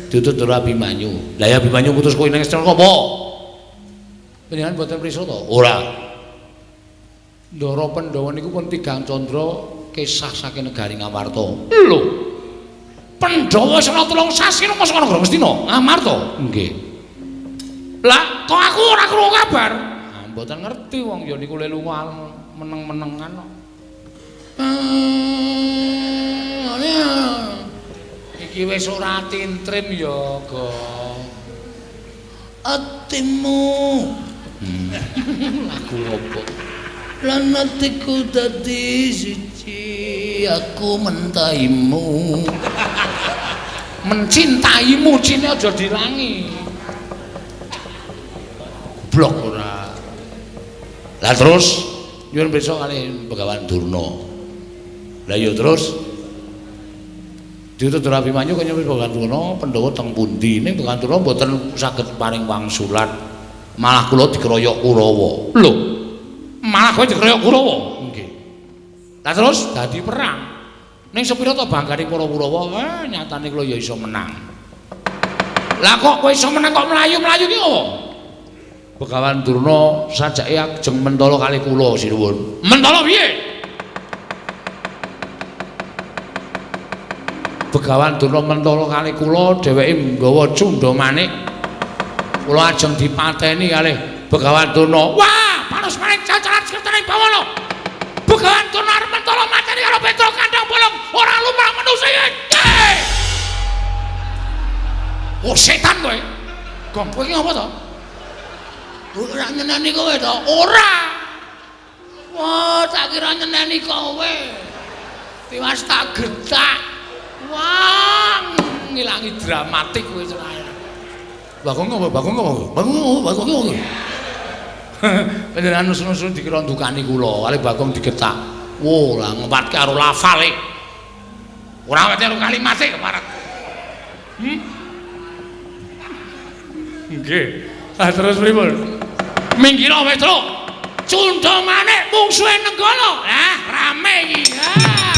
Diutus Ndara Abimanyu. Lah ya Abimanyu ngutus kowe ning Ngastina apa? Panjenengan boten prisa to? Ora. Ndara Pandhawa niku pun tigang candra kesah saking negari Ngamarta. Lho. Pandhawa saka 3 sasi nang saka negara Ngastina, Ngamarta. Nggih. Lah, kok aku ora krungu kabar? Ah, mboten ngerti wong ya niku le lunga meneng-menengan kok. Iki wis ora tintrim ya, Gong. Atimu. Lagu opo? Lan atiku dadi siji, aku mentaimu. Mencintaimu cine aja dilangi. Blok ora. Lah terus nyuwun pirsa kalih Begawan Durna. Lah ya terus diutus Ndara Abimanyu kaya Begawan Durna Pandhawa teng pundi? Ning Begawan Durna mboten saged paring wangsulan. Malah kula dikeroyok Kurawa. Lho. Malah kowe dikeroyok Kurawa? Nggih. Lah terus dadi perang. Ning sepira to banggane para Kurawa, nyatane kula ya iso menang. Lah kok kowe iso menang kok mlayu-mlayu ki apa? Begawan Durna sajake ajeng mentala kali kula sinuwun. Mentala piye? Begawan Durna mentala kali kula, dheweke nggawa cundha manik. Kula ajeng dipateni kalih Begawan Durna. Wah, panus manik cacaran sekretaris bawana. Begawan Durna arep mentala mateni karo Petro Kandang Bolong, ora lumrah manusa iki. Oh setan kowe. Gong kowe iki ngapa to? Ora nyeneni kowe to? Ora. Wah, tak kira nyeneni kowe. Tiwas tak getak. Wah, ngilangi dramatik kowe cerai. Bagong apa? Bagong apa? Bagong apa? Bagong apa? Panjenengan nusun-nusun dikira ndukani kula, kali Bagong digetak. Wo, lah ngempatke karo lafale. Ora ngerti karo kalimate keparat. Nggih. Lah terus pripun? Minggiro Petruk. Cundha manik mungsuhe Nenggala. Lah rame iki. Ah.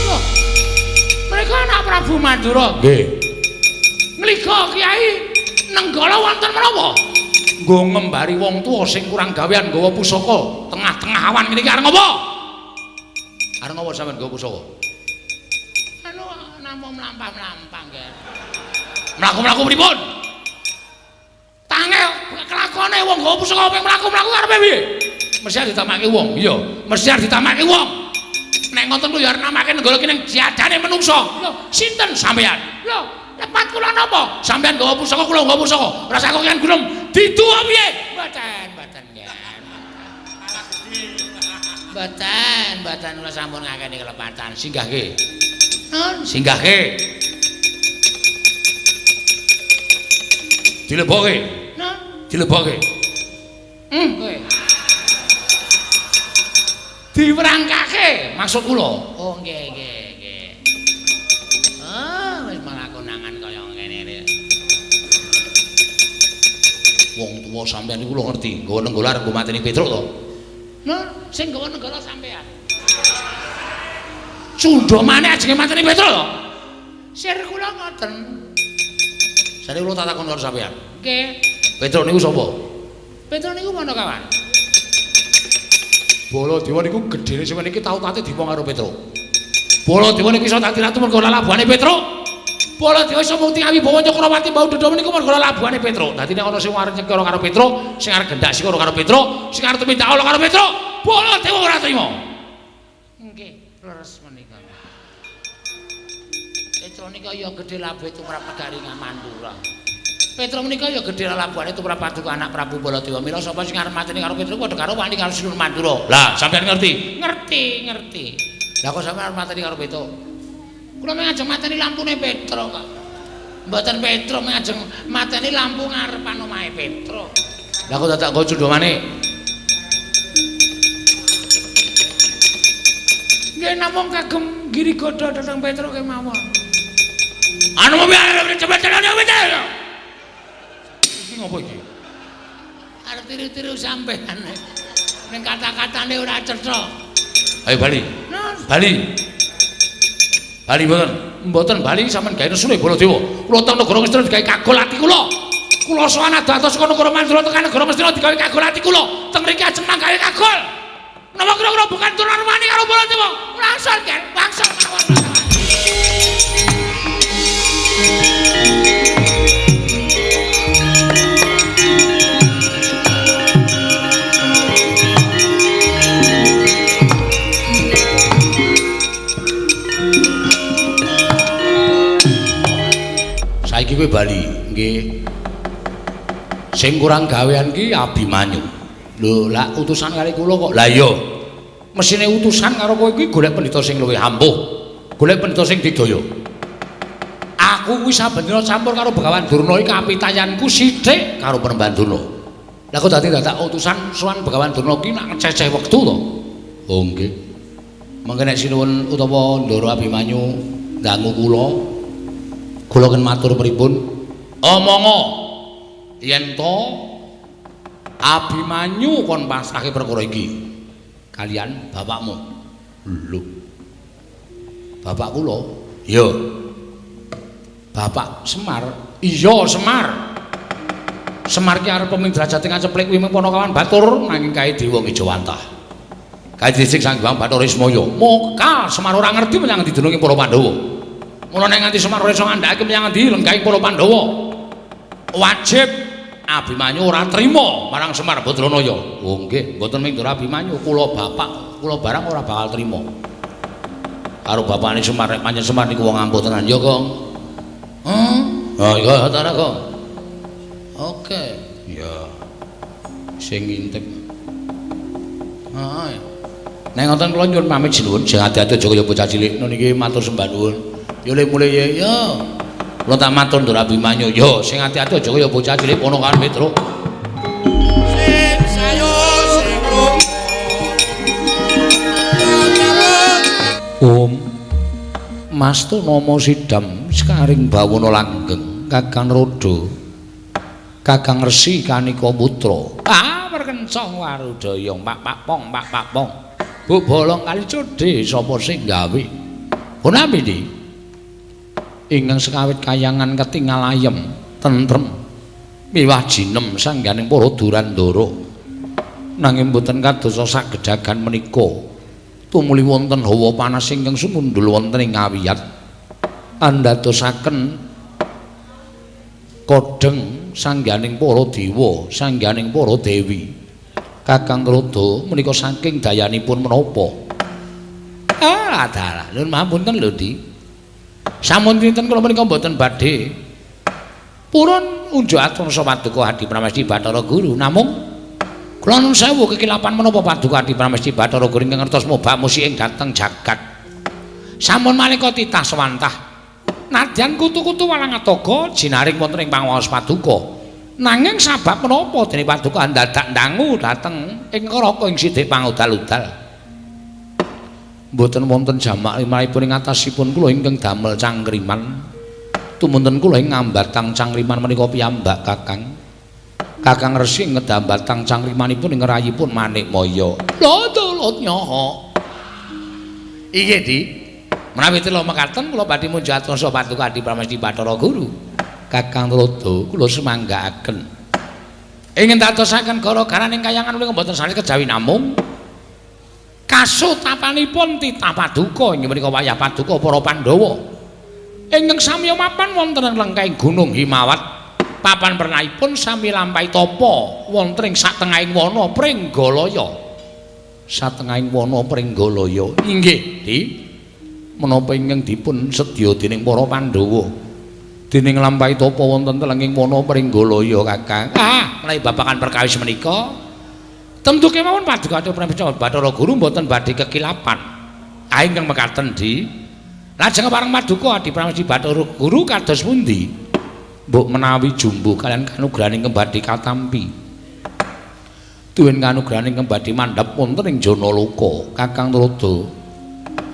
Loh, mereka anak Prabu Mandura. Nggih. Ngliga Kyai Nenggala wonten menapa? Nggo ngembari wong tuwa sing kurang gawean nggawa pusaka tengah-tengah awan ngene iki arep ngopo? Arep ngopo sampean nggawa pusaka? Anu namung mlampah-mlampah nggih. Mlaku-mlaku pripun? Tangel kelakone wong nggawa pusaka ping mlaku-mlaku karepe piye? Mesti arep ditamake wong. Iya, mesti arep ditamake wong. Nek ngoten kuwi ya arep namake Nenggala ki ning jadane menungsa. Lho, sinten sampean? Lho, lepat kula napa? Sampean nggawa pusaka, kula nggawa pusaka. Rasa kok kan gunung didu piye? Mboten, mboten nggih. Mboten, mboten kula sampun ngakeni kelepatan. Singgahke. Nun, singgahke. Dilebokke. Nun, dilebokke. Kowe. Diwerangkake maksud kula. Oh, nggih, nggih, nggih. Ah, wis malah konangan kaya ngene iki. Wong tuwa sampean niku lho ngerti, nggawa Nenggala arep nggo mateni Petruk to? Nun, sing nggawa Nenggala sampean. Cundha maneh ajenge mateni Petruk to? Sir kula ngoten. Sare kula tak takon karo sampean. Nggih. Petruk niku sapa? Petruk niku Panakawan. Baladewa niku gedhene sampeyan iki tau tate dipong karo Petruk. Baladewa niku iso dadi ratu mergo lalabuhane Petruk. Baladewa iso mukti awibawa Cakrawati mbau dada menika mergo lalabuhane Petruk. Dadi nek ana sing arep nyekara karo Petruk, sing arep gendak sikara karo Petruk, sing arep tumindak ala karo Petruk, Baladewa ora trima. Nggih, leres menika. Petruk nika ya gedhe labuhe tumrap negari Mandura. Petruk menika ya gedhe lalabuhane tumrap paduka anak Prabu Baladewa. Mila sapa sing arep mateni karo Petruk padha karo wani karo Sinuwun Mandura. Lah, sampeyan ngerti? Ngerti, ngerti. Lah kok sampeyan arep mateni karo Petruk? Kula mung ajeng mateni lampune Petruk kok. Mboten Petruk mung ajeng mateni lampu ngarepan omahe Petruk. Lah kok dadak nggo cundha manik? Nggih namung kagem giri godha dhateng Petruk kemawon. Anu iki ngopo iki? Arep tiru-tiru sampean. Ning kata-katane ora cetha. Ayo bali. Bali. Bali mboten. Mboten bali sampean gawe nesune Baladewa. Kula teng negara Ngastina digawe kagol ati kula. Kula sowan adoh-adoh saka negara Mandura tekan negara Ngastina digawe kagol ati kula. Teng mriki ajeng manggawe kagol. Napa kira-kira bukan turunan wani karo Baladewa? Langsung kan, langsung mawon. Saiki kowe bali, nggih. Sing kurang gawean ki Abimanyu. Lho, lak utusan kali kula kok. Lah iya. Mesine utusan karo kowe kuwi golek pendhita sing luwih ampuh. Golek pendhita sing didaya. Aku kuwi saben dina campur karo Begawan Durna iki kapitayanku sithik karo Penemban Durna. Lah kok dadi dadak utusan sowan Begawan Durna ki nak ngececeh wektu to? Oh nggih. Mangke nek sinuwun utawa Ndara Abimanyu dangu kula, kula ken matur pripun? Omonga yen to Abimanyu kon pasrahke perkara iki kalian bapakmu. Lho. Bapak kula? Iya. Bapak Semar? Iya, Semar. Semar ki arep pemidrajate ngaceplik kuwi Panakawan Batur nanging kae dewa ngejawantah. Kae dhisik Sang Hyang Bathara Ismaya. Moka Semar ora ngerti menyang endi dununge para Pandhawa. Mula nek nganti Semar ora iso ngandhakake menyang endi lenggahing para Pandhawa. Wajib Abimanyu ora trima marang Semar Badranaya. Oh nggih, mboten mung Ndara Abimanyu, kula bapak, kula barang ora bakal trima. Karo bapakne Semar nek pancen Semar niku wong ampuh tenan ya, Kong. Heeh. Oh iya ta Kong. Oke. Ya. Sing ngintip. Heeh. Nek ngoten kula nyuwun pamit sinuwun, sing ati-ati aja kaya bocah cilik. Nun iki matur sembah nuwun. Ya le mulih ya. Ya. Kula tak matur Ndara Abimanyu. Ya sing ati-ati aja kaya bocah cilik ponakan Petruk. Sing sayo sing rung. Om Mastu nama sidam sekaring bawana langgeng Kakang Rodo Kakang Resi Kanika Putra. Ah perkencong warudaya pak pak pong pak pak pong. Bu bolong kali codhe sapa sing gawe? Punapi di? Ingkang sekawit kayangan ketingal ayem tentrem miwah jinem sangganing para durandara. Nanging boten kadosa sagedagan menika. Tumuli wonten hawa panas ingkang sumundul wonten ing awiyat andadosaken kodheng sangganing para dewa, sangganing para dewi. Kakang Rodo menika saking dayanipun menapa? Ah, dalah. Lho mapunten lho, Di. Sampun pinten kula menika mboten badhe purun unjuk atur paduka Adi Pramesti Bathara Guru, namung kula nuwun sewu kekilapan menapa paduka Adi Pramesti Bathara Guru ingkang ngertos mobak musik ing dhateng jagat. Sampun maneka titah sewantah. Nadyan kutu-kutu walang atoga jinaring wonten ing panguwaos paduka. Nanging sabab menapa dene paduka ndadak ndangu dhateng ing neraka ing sithik pangudal-udal. Mboten wonten jamak limrahipun ing atasipun kula ingkang damel cangkriman. Tumunten kula ing ngambatang cangkriman menika piyambak Kakang. Kakang Resi ngedambatang cangkrimanipun ing rayipun Manikmaya. Lho tulut nyoho. Inggih, Di. Menawi tela mekaten kula badhe munjat rasa paduka Adi Pramesti Bathara Guru. Kakang Rodo kula sumanggaaken. Ingin dadosaken gara-garaning kayangan menika mboten sanes kejawi namung kasutapanipun titah paduka inggih menika wayah paduka para Pandhawa. Ingkang sami mapan wonten ing lengkahing Gunung Himawat. Papan pernahipun sami lampahi tapa wonten ing satengahing wana Pringgalaya. Satengahing wana Pringgalaya. Inggih, Di. Menapa ingkang dipun sedya dening para Pandhawa? Dening lampahi tapa wonten telenging wana Pringgalaya, Kakang. Ah, menawi babagan perkawis menika tentu kemawon paduka Bathara Guru mboten badhe kekilapan. Ah ingkang mekaten, Di. Lajeng pareng paduka Adi Pramesti Bathara Guru kados pundi? Mbok menawi jumbuh kalian kanugrahan ingkang badhe katampi. Tuwin kanugrahan ingkang badhe mandhap wonten ing Janaloka, Kakang Rodo.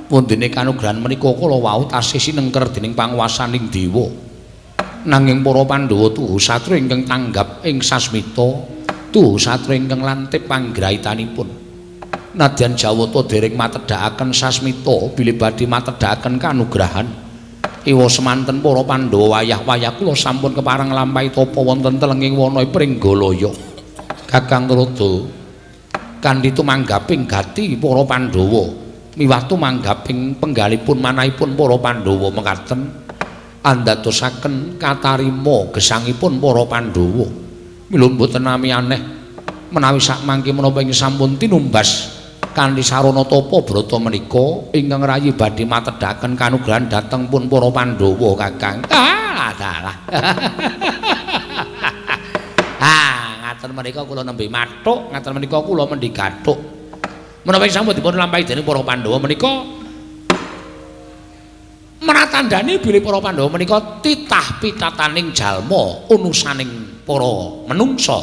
Wondene kanugrahan menika kala wau tasih sinengker dening panguwasaning dewa. Nanging para Pandhawa tuhu satru ingkang tanggap ing sasmita, tuhu satru ingkang lantip panggrahitanipun. Nadyan Jawata dereng matedhakaken sasmita bilih badhe matedhakaken kanugrahan. Iwa semanten para Pandhawa wayah-wayah kula sampun kepareng lampahi tapa wonten telenging wana Pringgalaya. Kakang Rodo kanthi tumanggaping gati para Pandhawa miwah tumanggaping penggalipun manahipun para Pandhawa mekaten andadosaken katarima gesangipun para Pandhawa. Mila mboten nami aneh menawi sakmangke menapa ing sampun tinumbas kanthi sarana tapa brata menika ingkang rayi badhe matedhaken kanugrahan dhateng pun para Pandhawa, Kakang. Ah, dalah. Ah, ngaten menika kula nembe mathuk, ngaten menika kula mendhi gathuk. Menapa ing sampun dipun lampahi dening para Pandhawa menika meratandani bilih para Pandhawa menika titah pitataning jalma unusaning para menungsa.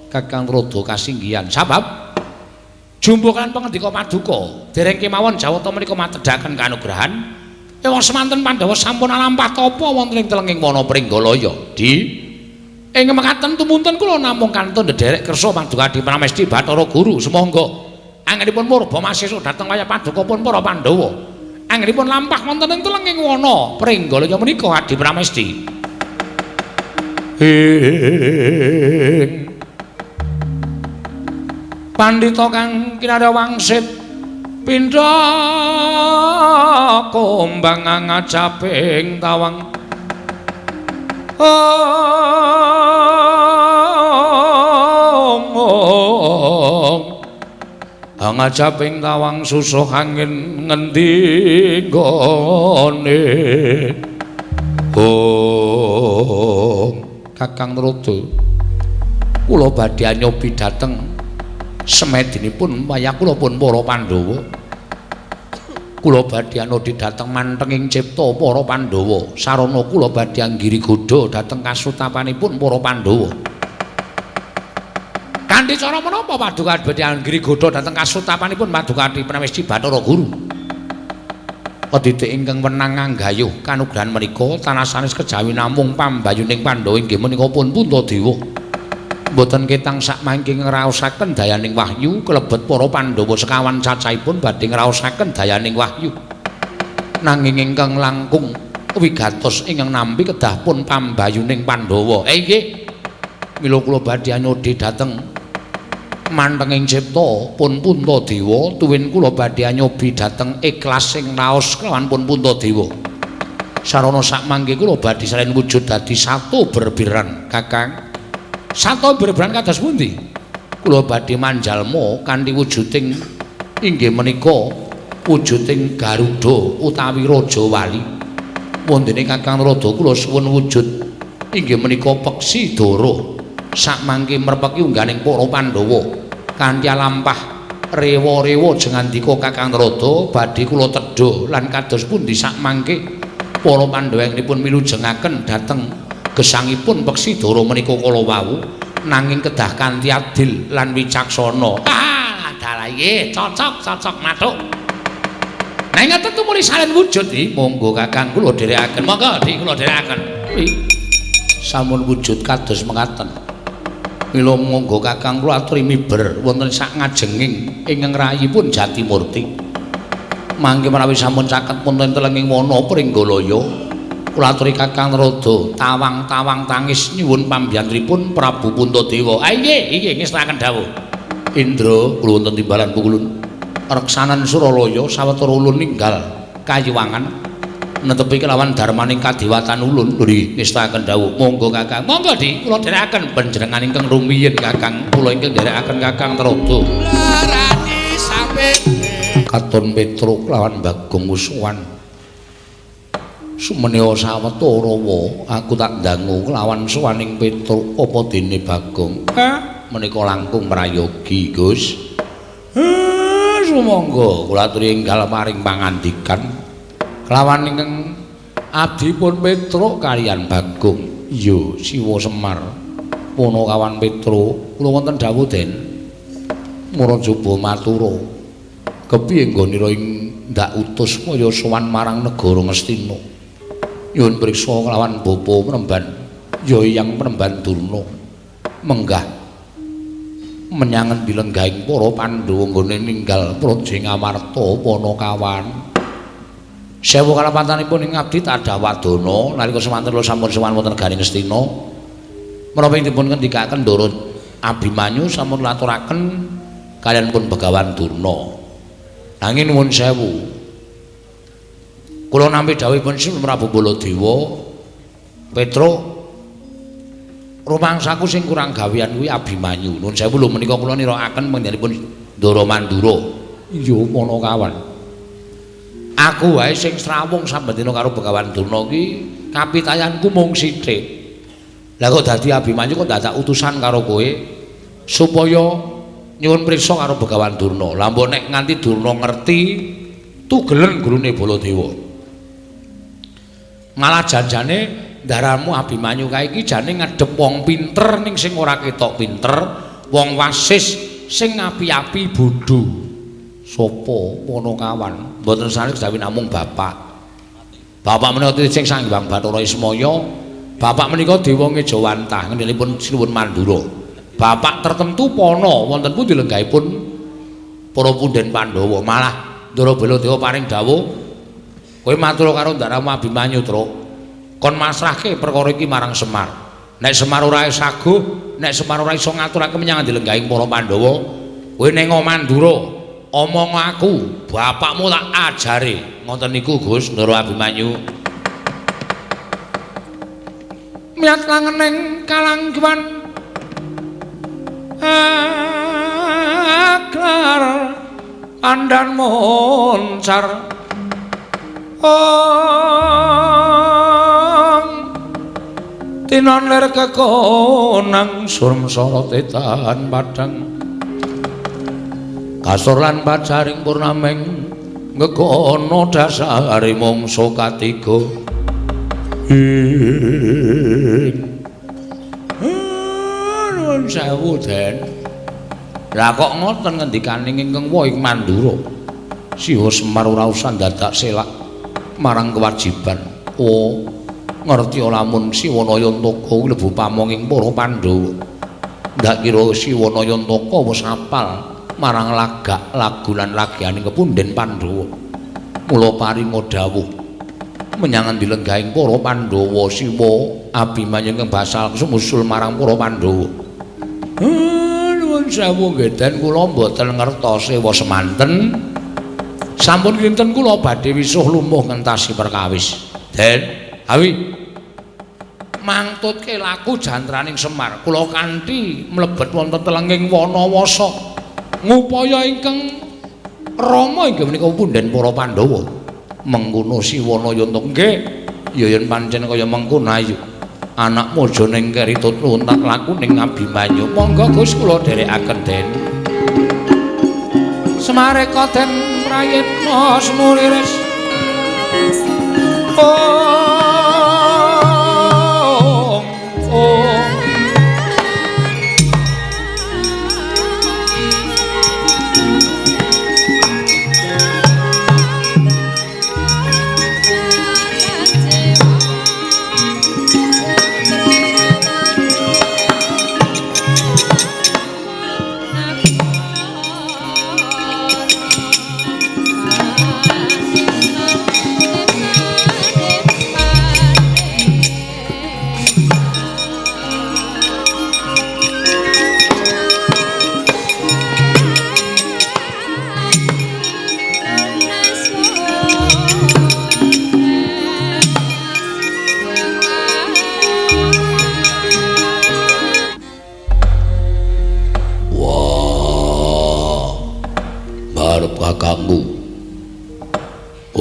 Kakang Rodo kasinggihan sabab jumbuh kan pangendika paduka dereng kemawon Jawata menika matedhaken kanugrahan ewang semanten Pandhawa sampun alampah tapa wonten ing telenging wana Pringgalaya. Di ing mekaten tumunten kula namung kantun ndherek kersa paduka Adi Pramesti Bathara Guru sumangga anggenipun murba masesa dhateng wayah paduka pun para Pandhawa anggenipun lampah wonten ing telenging wana Pringgalaya menika Adi Pramesti. Ing pandhita kang kinarya wangsit Pindha kumbang ngajaping tawang. Ong ngajaping tawang susuh angin ngendi nggone. Ong Kakang Narada, kula badhe nyobi dhateng semedinipun wayah kula pun para Pandhawa. Kula badhe anodi dhateng mantenging cipta para Pandhawa. Sarana kula badhe anggiri godha dhateng kasutapanipun para Pandhawa. Kanthi cara menapa paduka badhe anggiri godha dhateng kasutapanipun Padukati Pramesti Bathara Guru? Adidik ingkang wenang nganggayuh kanugrahan menika tanah sanes kejawi namung pambayuning Pandhawa inggih menika pun Puntadewa. Mboten ketang sakmangke ngraosaken dayaning wahyu kelebet para Pandhawa sekawan cacahipun badhe ngraosaken dayaning wahyu. Nanging ingkang langkung wigatos ingkang nampi kedah pun pambayuning Pandhawa. Nggih. Mila kula badhe nyodhe dhateng mantenging cipta pun Puntadewa tuwin kula badhe nyobi dhateng ikhlas sing raos kelawan pun Puntadewa. Sarana sakmangke kula badhe salen wujud dadi satu berbiran, Kakang. Sato berberan kados pundi? Kula badhe manjalma kanthi wujuding inggih menika wujuding Garuda utawi Raja Wali. Wondene Kakang Narada kula suwun wujud inggih menika Peksi Dara. Sakmangke merpeki ungganing para Pandhawa kanthi lampah rewa-rewa jengandika Kakang Narada badhe kula tedha lan kados pundi sakmangke para Pandhawa ingipun milujengaken dhateng gesangipun Peksi Dara menika kala wau nanging kedah kanthi adil lan wicaksana. Ah, dalah nggih, cocok cocok mathuk. Nah ngaten tumuli salen wujud iki, monggo Kakang kula dherekaken. Monggo Dik kula dherekaken. Sampun wujud kados mekaten. Mila monggo Kakang kula aturi miber wonten sak ngajenging ingkang rayipun Jatimurti. Mangke menawi sampun caket wonten telenging wana Pringgalaya, kula aturi Kakang Narada tawang-tawang tangis nyuwun pambiyantripun Prabu Puntadewa. Ah nggih, nggih ngestakaken dawuh. Indra kula wonten timbalan pukulun. Reksanan Suralaya sawetara ulun ninggal kayiwangan netepi kelawan darmaning kadewatan ulun. Nggih ngestakaken dawuh. Monggo Kakang. Monggo Dik, kula dherekaken panjenengan ingkang rumiyin Kakang. Kula ingkang dherekaken Kakang Narada. Larani sampe katon Petruk lawan Bagong Wusuwan. Sumenea sawetara wa aku tak dangu kelawan suwaning Petruk apa dene Bagong. Menika langkung prayogi, Gus. Sumangga kula aturi enggal paring pangandikan kelawan ingkang abdipun Petruk kaliyan Bagong. Iya, Siwa Semar. Punakawan Petruk, kula wonten dawuh Den. Murajaba matura. Kepiye nggonira ing ndak utus kaya sowan marang negara Ngastina? Nyuwun priksa kelawan bapa Premban, ya Hyang Premban Durna. Menggah menyang endi lenggahing para Pandhawa nggone ninggal Praja Ngamarta Panakawan. Sewu kalapatanipun ing abdi tadawadana nalika semanten kula sampun sowan wonten negari Ngastina. Menapa ing dipun ngendikaken Ndara Abimanyu sampun laturaken kaliyan pun Begawan Durna. Nanging nuwun sewu. Kula nampi dawuhipun Sri Prabu Baladewa, Petruk rumangsaku sing kurang gawean kuwi Abimanyu. Nuwun sewu lho menika kula nirakaken panjenenganipun Ndara Mandura. Iya Panakawan. Aku wae sing srawung saben dina karo Begawan Durna ki kapitayanku mung sithik. Lah kok dadi Abimanyu kok dadak utusan karo kowe supaya nyuwun priksa karo Begawan Durna. Lah mbok nek nganti Durna ngerti tugelen gurune Baladewa. Malah janjane ndaramu Abimanyu kae iki jane ngadhep wong pinter ning sing ora ketok pinter, wong wasis sing api-api bodho. Sopo Panakawan? Mboten sanes kejawi namung bapak. Bapak menika sing Sang Hyang Bathara Ismaya, bapak menika dewa ngejawantah ngendelipun Sinuwun Mandura. Bapak tertentu pana wonten pundi lenggahipun para punden Pandhawa. Malah Ndara Baladewa paring dawuh, kowe matur karo ndaramu Abimanyu, Truk. Kon masrahke perkara iki marang Semar. Nek Semar ora saguh, nek Semar ora iso ngaturake menyang lenggahing para Pandhawa, kowe ning Mandura Omong aku, bapakmu tak ajare. Ngoten niku Gus Ndara Abimanyu. Miyat langening kalangguan aglar andan moncar ong tinon lir kekonang surem sorot edan padang kasor lan pacaring purnameng ngekono dasare mangsa katiga. Nuwun sewu Den. Lah kok ngoten ngendikaning ingkang wa ing Mandura. Siwa Semar ora usah dadak selak marang kewajiban. Oh, ngerti lamun Siwa Nayantaka kuwi lebu pamonging para Pandhawa. Ndak kira Siwa Nayantaka wis apal marang lagak lagu lan lagianing kepunden Pandhawa. Mula paringa dawuh menyang endi lenggahing para Pandhawa Siwa Abimanyu ingkang basal sumusul marang para Pandhawa. Nuwun sewu nggih Den, kula mboten ngertos sewa semanten. Sampun kinten kula badhe wisuh lumuh ngentasi perkawis. Den, awi mangtutke laku jantraning Semar. Kula kanthi mlebet wonten telenging Wanawasa ngupaya ingkang rama inggih menika punden para Pandhawa. Mengkono Siwa Nayantaka nggih, ya yen pancen kaya mengkono ayo. Anakmu aja ning keri tut luntak laku ning Abimanyu. Monggo Gus kula dherekaken Den. Semareka den prayitna semuliris. Oh, oh.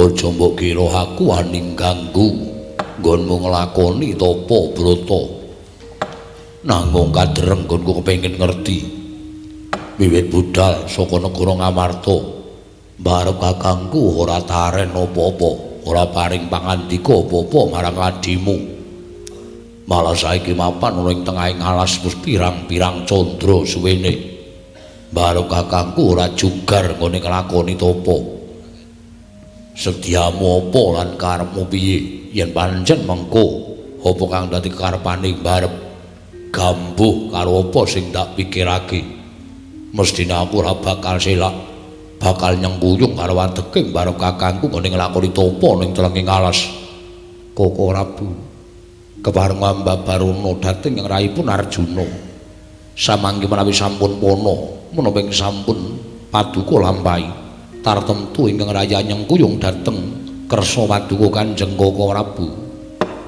Aja mbok kira aku aning ganggu nggonmu nglakoni tapa brata. Nanggung kadreng nggonku kepengin ngerti. Wiwit budal saka negara Ngamarta, mbarep kakangku ora taren apa-apa, ora paring pangandika apa-apa marang adimu. Malah saiki mapan ana ing tengahing alas wis pirang-pirang candra suwene. Mbarep kakangku ora jugar nggone nglakoni tapa. Sediamu apa lan karepmu piye yen pancen mengko apa kang dadi karepane mbarep gambuh karo apa sing tak pikirake. Mesthine aku ora bakal selak, bakal nyengkuyung karo adeke mbarep kakangku nggone nglakoni tapa ning telenging alas. Koko Prabu kepareng ambabarana dhateng ing rahipun Arjuna. Samangke menawi sampun pana menapa ing sampun paduka lampahi tartemtu ingkang raya nyengkuyung dhateng kersa paduka Kanjeng Koko Prabu.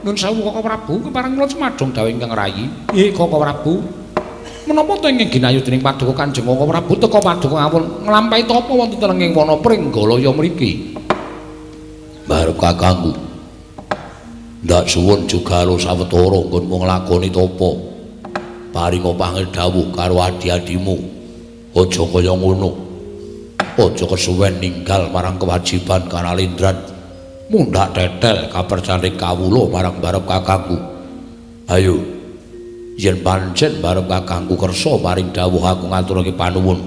Nun sewu Koko Prabu, kepareng kula cumadong dawuh ingkang rayi. Nggih Koko Prabu. Menapa to ingkang ginayu dening paduka Kanjeng Koko Prabu teka paduka ngawon nglampahi tapa wonten telenging wana Pringgalaya mriki? Barep kakangku. Ndak suwun jugaro sawetara nggonmu nglakoni tapa. Paringa pangedhawuh karo adi-adimu. Aja kaya ngono. Aja kesuwen ninggal marang kewajiban kanalindran. Mundhak tetel kapercane kawula marang barep kakangku. Ayo, yen pancen barep kakangku kersa paring dawuh aku ngaturake panuwun.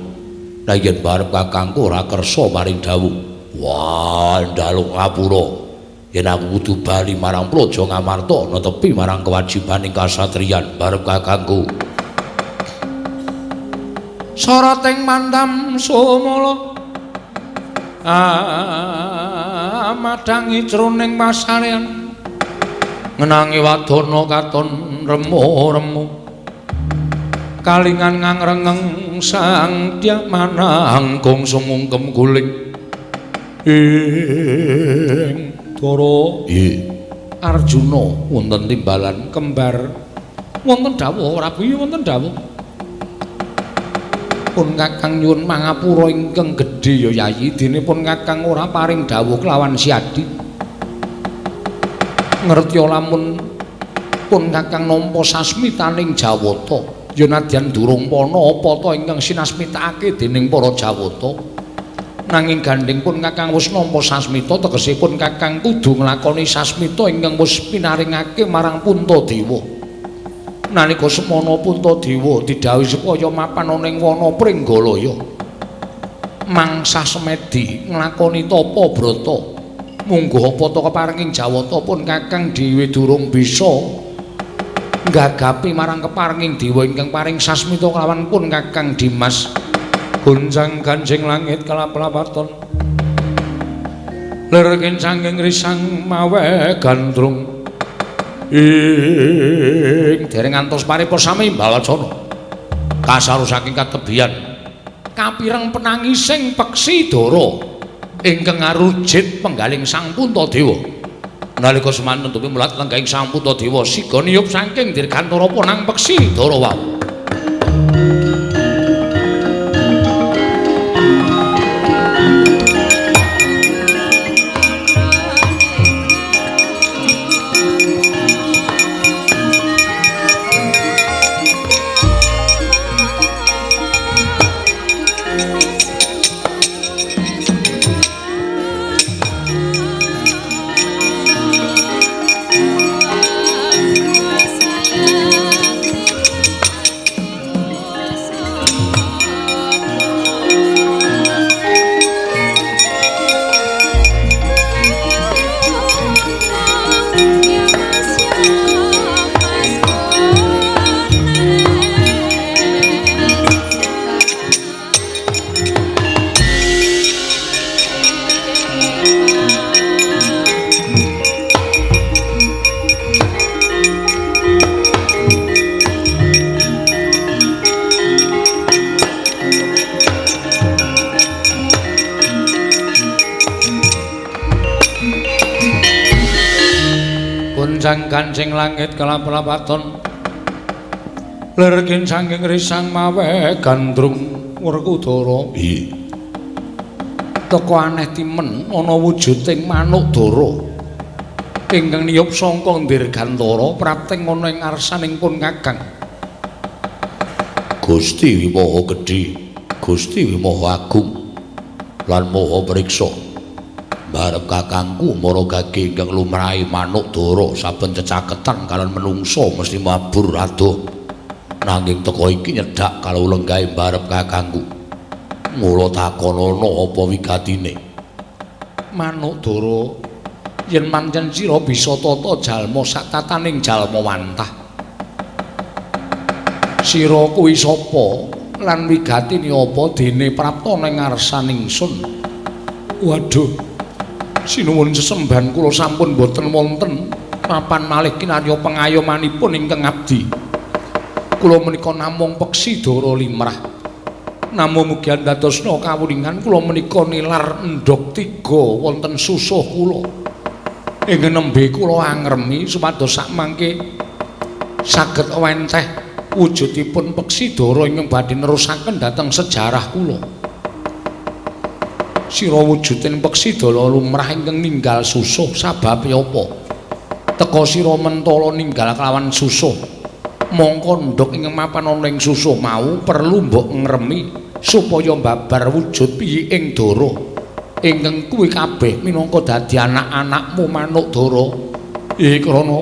Lah yen barep kakangku ora kersa paring dawuh, wah njaluk ngapura. Yen aku kudu bali marang Praja Ngamarta netepi marang kewajibaning kasatriyan barep kakangku. Soroting mandam sumala madangi jroning pasarean ngenangi wadana katon remu-remu. Kalingan ngangrengeng sang manang gongso mungkem guling ing Dara Arjuna wonten timbalan kembar wonten dawuh Prabu wonten dawuh pun Kakang nyuwun mangapura ingkang gedhe ya Yayi dene pun Kakang ora paring dawuh kelawan Siadi ngerti lamun pun Kakang nampa sasmitaning Jawata ya nadyan durung pana apa ta ingkang sinasmitakake dening para Jawata nanging gandheng pun Kakang wis nampa sasmita tegese pun Kakang kudu nglakoni sasmita ingkang wis pinaringake marang Puntadewa nalika semana Puntadewa didhawuhi supaya mapan ana ing wana Pringgalaya mangsah semedi nglakoni tapa brata mungguh apa ta keparenging Jawata pun Kakang dhewe durung bisa nggagapi marang keparenging dewa ingkang paring sasmita kelawan pun Kakang Dimas goncang ganjing langit kelap-lapaton lerkin sangking risang mawe gandrung ing dereng ngantos paripurna sami balacana kasaru saking katebian kapireng penangising peksi dara ingkang ngarujit penggaling Sang Puntadewa nalika semanten tupi mulat lenggahing Sang Puntadewa siga niyup saking dirgantara ponang peksi dara wau. Kancing langit kelap-lapaton lerkin sangking risang mawe gandrung Werkudara teka aneh timen ana wujuding manuk dara ingkang niyup sangka dirgantara prapting ana ing ngarsaning pun Kakang. Gusti Maha Gedhe, Gusti Maha Agung lan Maha Priksa. Barep kakangku maragage ingkang lumrahe manuk dara saben cecaketan kalian menungso mesti mabur adoh nanging teka iki nyedhak kalau lenggahe barep kakangku mula takonono apa wigatine manuk dara yen pancen sira bisa tata jalma sak tataning jalma wantah sira kuwi sapa lan wigatine apa dene prapta ning ngarsaning sun. Waduh, sinuwun sesembahan kula sampun boten wonten papan malih kinarya pengayomanipun ingkang abdi. Kula menika namung peksi dara limrah. Namung mugi andadosna kawuningan kula menika nilar endhog tiga wonten susuh kula. Ingkang nembe kula angremi supados sakmangke saged wenteh wujudipun peksi dara ingkang badhe nerusaken dhateng sejarah kula. Sira wujuding peksi dara lumrah ingkang ninggal susuh sababe apa? Teka sira mentala ninggal kelawan susuh. Mongko ndhog ingkang mapan ana ing susuh mau perlu mbok ngremi supaya mbabar wujud piyiking dara. Ingkang kuwi kabeh minangka dadi anak-anakmu manuk dara. Krana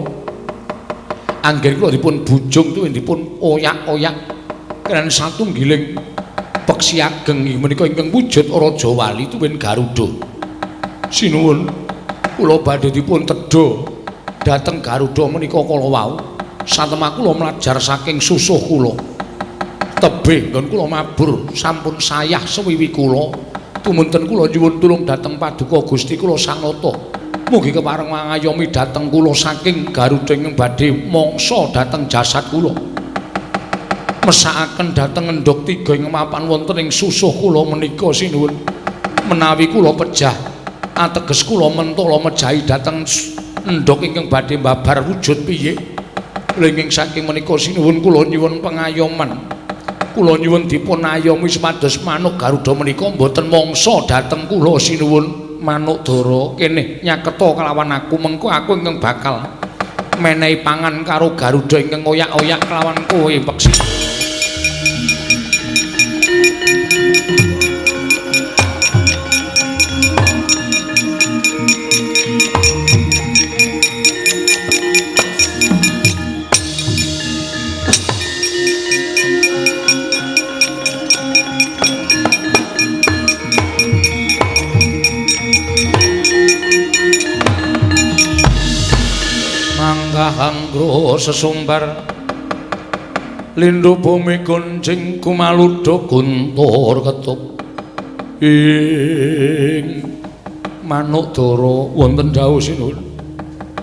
anggen kula dipun bujung tuwin dipun oyak-oyak kren satunggiling peksi ageng menika ingkang wujud Raja Wali tuwin Garuda. Sinuwun kula badhe dipun tedha dhateng Garuda menika kala wau. Satemah kula mlajar saking susuh kula. Tebih nggon kula mabur sampun sayah sewiwi kula. Tumunten kula nyuwun tulung dhateng Paduka Gusti kula Sang Nata. Mugi kepareng mangayomi dhateng kula saking Garuda ingkang badhe mangsa dhateng jasad kula. Mesakaken dhateng endhog tiga ing mapan wonten ing susuh kula menika sinuwun. Menawi kula pejah ateges kula mentala mejahi dhateng endhog ingkang badhe babar wujud piye. Lenging saking menika sinuwun kula nyuwun pengayoman. Kula nyuwun dipun ayomi supados manuk Garuda menika mboten mangsa dhateng kula sinuwun. Manuk Dara kene nyaketa kelawan aku, mengko aku ingkang bakal menehi pangan karo Garuda ingkang oyak-oyak kelawan kowe peksi. Mangkahanggra sesumbar lindu bumi gonjing kumaludha guntur ketup ing manuk Dara wonten dawuh sinuwun.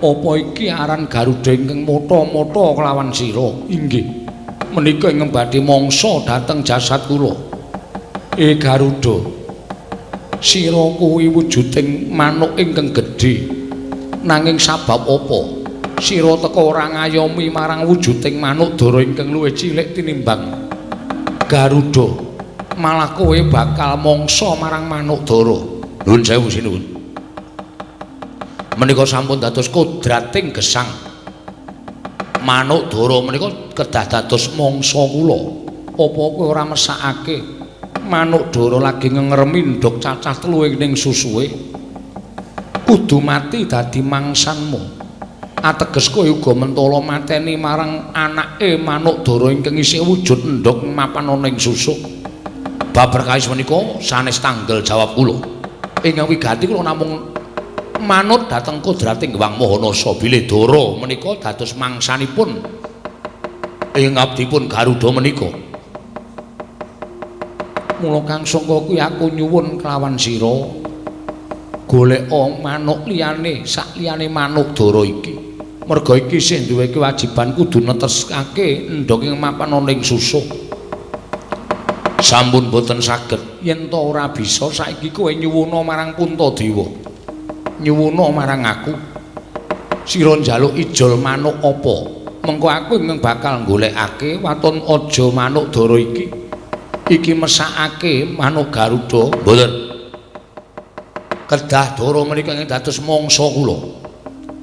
Apa iki aran Garuda ingkang motha-motha kelawan sira? Inggih, menika ingkang badhe mangsa dhateng jasad kula. Garuda, sira kuwi wujuding manuk ingkang gedhe, nanging sabab apa sira teka ora ngayomi marang wujuding manuk dara ingkang luwih cilik tinimbang Garuda, malah kowe bakal mangsa marang manuk dara. Nuwun sewu sinuwun. Menika sampun dados kodrating gesang. Manuk dara menika kedah dados mangsa kula. Apa kowe ora mesakake manuk dara lagi ngengremi ndhog cacah telu ing susuhe kudu mati dadi mangsanmu. Ateges kowe uga mentala mateni marang anake manuk dara ingkang isih wujud endhog mapan ana ing susuk. Bab perkawis menika sanes tanggel jawab kula. Ingkang wigati kula namung manut dhateng kodrating Hyang Maha Nasa bilih dara menika dados mangsanipun ing abdipun Garuda menika. Mula kang sangka kuwi aku nyuwun kelawan sira goleka manuk liyane sak liyane manuk dara iki. Merga iki sing duwe kewajiban kudu neteskake endhog ing mapan ana ing susuh. Sampun boten saged. Yen ta ora bisa saiki kowe nyuwuna marang Puntadewa. Nyuwuna marang aku. Sira njaluk ijol manuk apa? Mengko aku ingkang bakal golekake waton aja manuk dara iki. Iki mesakake manuk Garuda. Mboten. Kedah dara menika ingkang dados mangsa kula.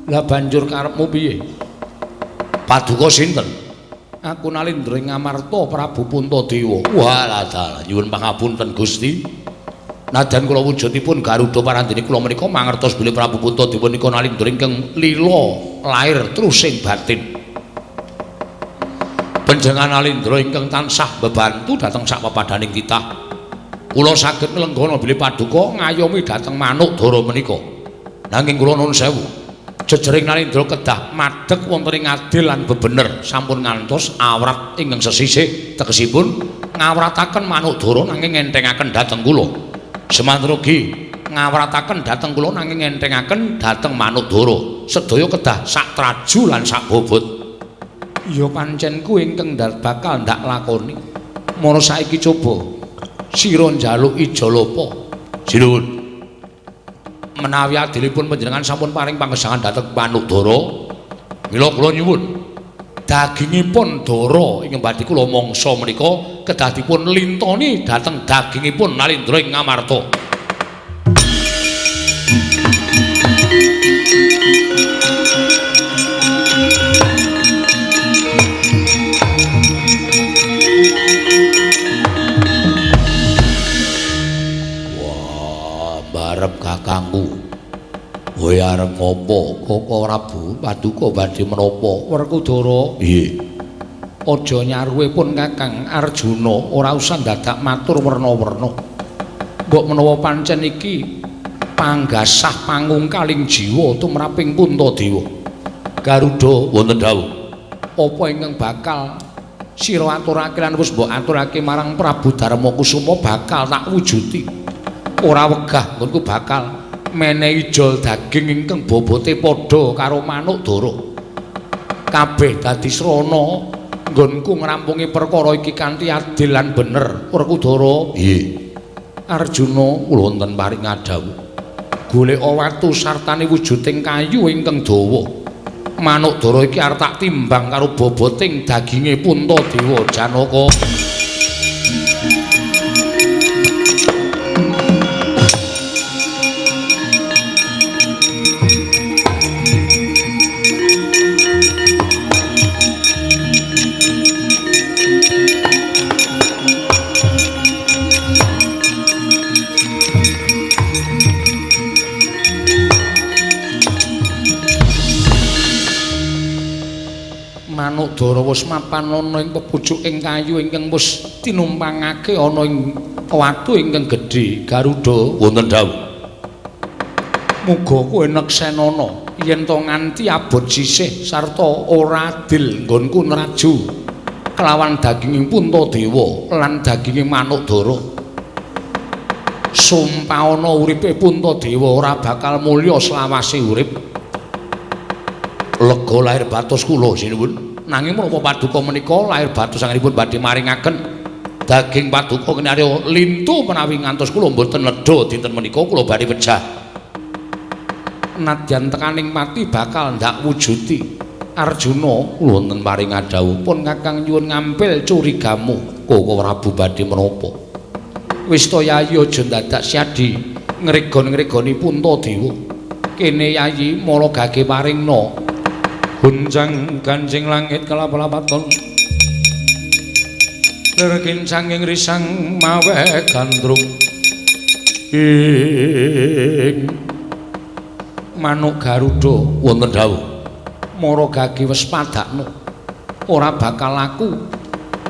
Lah banjur karepmu piye? Paduka sinten? Aku Nalindra ing Amarta Prabu Puntadewa. Walah dalah, nyuwun pangapunten Gusti. Nadyan kula wujudipun Garuda parandene kula menika mangertos bilih Prabu Puntadewa nika Nalindra ingkang lila lair trusing batin. Panjenengan Nalindra ingkang tansah bebantu dhateng sak papadaning titah. Kula saged nglenggana bilih paduka ngayomi dhateng manuk dara menika. Nanging kula nuwun sewu. Jejering Nalindra kedah madheg wonten ing adil lan bebener sampun ngantos awrat ingkang sesisih tegesipun ngawrataken manuk dara nanging ngenthengaken dhateng kula. Semanten ugi ngawrataken dhateng kula nanging ngenthengaken dhateng manuk dara. Sedaya kedah sak traju lan sak bobot. Ya pancen kuwi ingkang bakal ndak lakoni. Mara saiki coba sira njaluk ijol apa? Sinuwun. Menawi adilipun panjenengan sampun paring pangesangan dhateng manuk dara, mila kula nyuwun dagingipun dara ingkang badhe kula mangsa menika kedah dipun lintoni dhateng dagingipun Nalindra ing Ngamarta. Wah, barep kakangku. Kowe arep ngopo? Koko Prabu, paduka badhe menapa? Werkudara. Nggih. Aja nyaruwe pun Kakang Arjuna, ora usah dadak matur werna-werna. Mbok menawa pancen iki panggasah pangungkaling jiwa tumraping Puntadewa. Garuda wonten dawuh. Apa ingkang bakal sira aturake lan wis mbok aturake marang Prabu Darmakusuma bakal tak wujuti. Ora wegah nggonku bakal menehi ijol daging ingkang bobote padha karo manuk dara. Kabeh dadi srana Nggonku ngrampungi perkara iki kanthi adil lan bener. Werkudara, Nggih. Arjuna kula wonten paring ngadhawuh. Goleka watu sartane wujuding kayu ingkang dawa. Manuk dara iki arep tak timbang karo boboting daginge Puntadewa Janaka. Manuk dara wis mapan ana ing pepucuking kayu ingkang wis tinumpangake ana ing watu ingkang gedhe. Garuda, Wonten dawuh. Muga kowe neksenana yen to nganti abot sisih sarta ora adil nggonku nraju kelawan daginging Puntadewa lan daginge manuk dara. Sumpahana uripe Puntadewa ora bakal mulya selawase urip. Lega lahir batos kula sinuwun. Nanging menapa paduka menika lahir batos anggenipun badhe maringaken daging paduka kinarya lintu menawi ngantos kula mboten ledha dinten menika kula badhe pejah. Nadyan tekaning pati bakal ndak wujuti. Arjuna, kula wonten paring ngadhawuh. Pun Kakang nyuwun ngampil curigamu. Koko Prabu badhe menapa? Wis to Yayi aja dadak siadi ngregon-ngregoni Puntadewa. Kene Yayi mala gage paringna. Gunjang ganjing langit kelap-lapaton. Lir kincanging risang mawe gandrung. Ing manuk Garuda wonten dawuh. Mara gage wis padakno. Ora bakal aku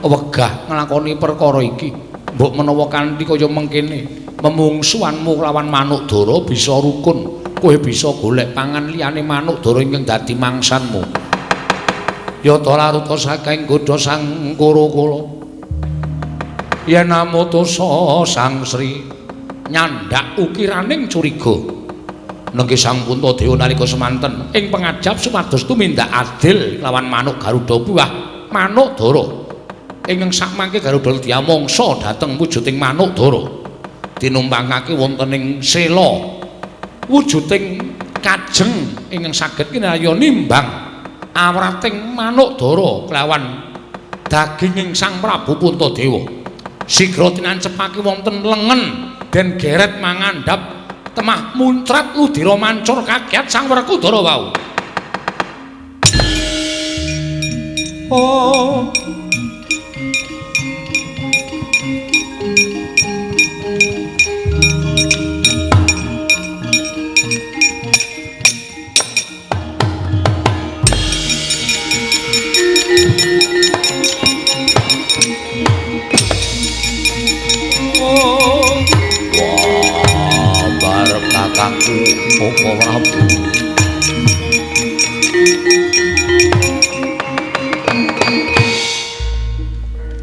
wegah nglakoni perkara iki. Mbok menawa kanthi kaya mengkene memungsuhanmu lawan manuk dara bisa rukun. Kowe bisa golek pangan liyane manuk dara ingkang dadi mangsanmu. Yata laruta saking godha sang Kura-kura. Yen amutusa Sang Sri nyandak ukiraning curiga. Nengke Sang Puntadewa nalika semanten ing pangajap supados tumindak adil lawan manuk Garuda buah manuk dara. Ingkang sakmangke Garuda diamangsa dhateng wujuding manuk dara. Tinumpangake wonten ing sela wujuding kajeng ingkang saged kinarya nimbang awrating manuk dara kelawan daginging Sang Prabu Puntadewa. Sigra tinancepake wonten lengen den geret mangandhap temah muncrat ludira mancur kagiat Sang Werkudara wau. Oh. Kakangku Koko Prabu.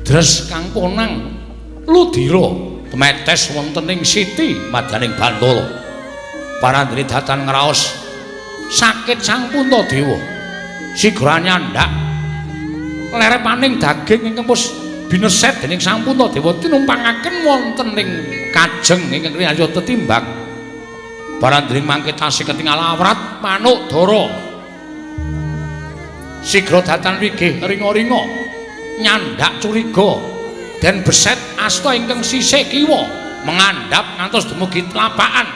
Dres kang ponang ludira tumetes wonten ing siti madaning Bantala. Parandene datan ngraos sakit Sang Puntadewa. Sigra nyandak lerepaning daging ingkang wis bineset dening Sang Puntadewa tinumpangaken wonten ing kajeng ingkang kinarya tetimbang. Barandring mangke tasih ketingal awrat manuk dara. Sigra datan wigih ringa-ringa nyandak curiga den beset asta ingkang sisih kiwa mengandhap ngantos dumugi tlapakan.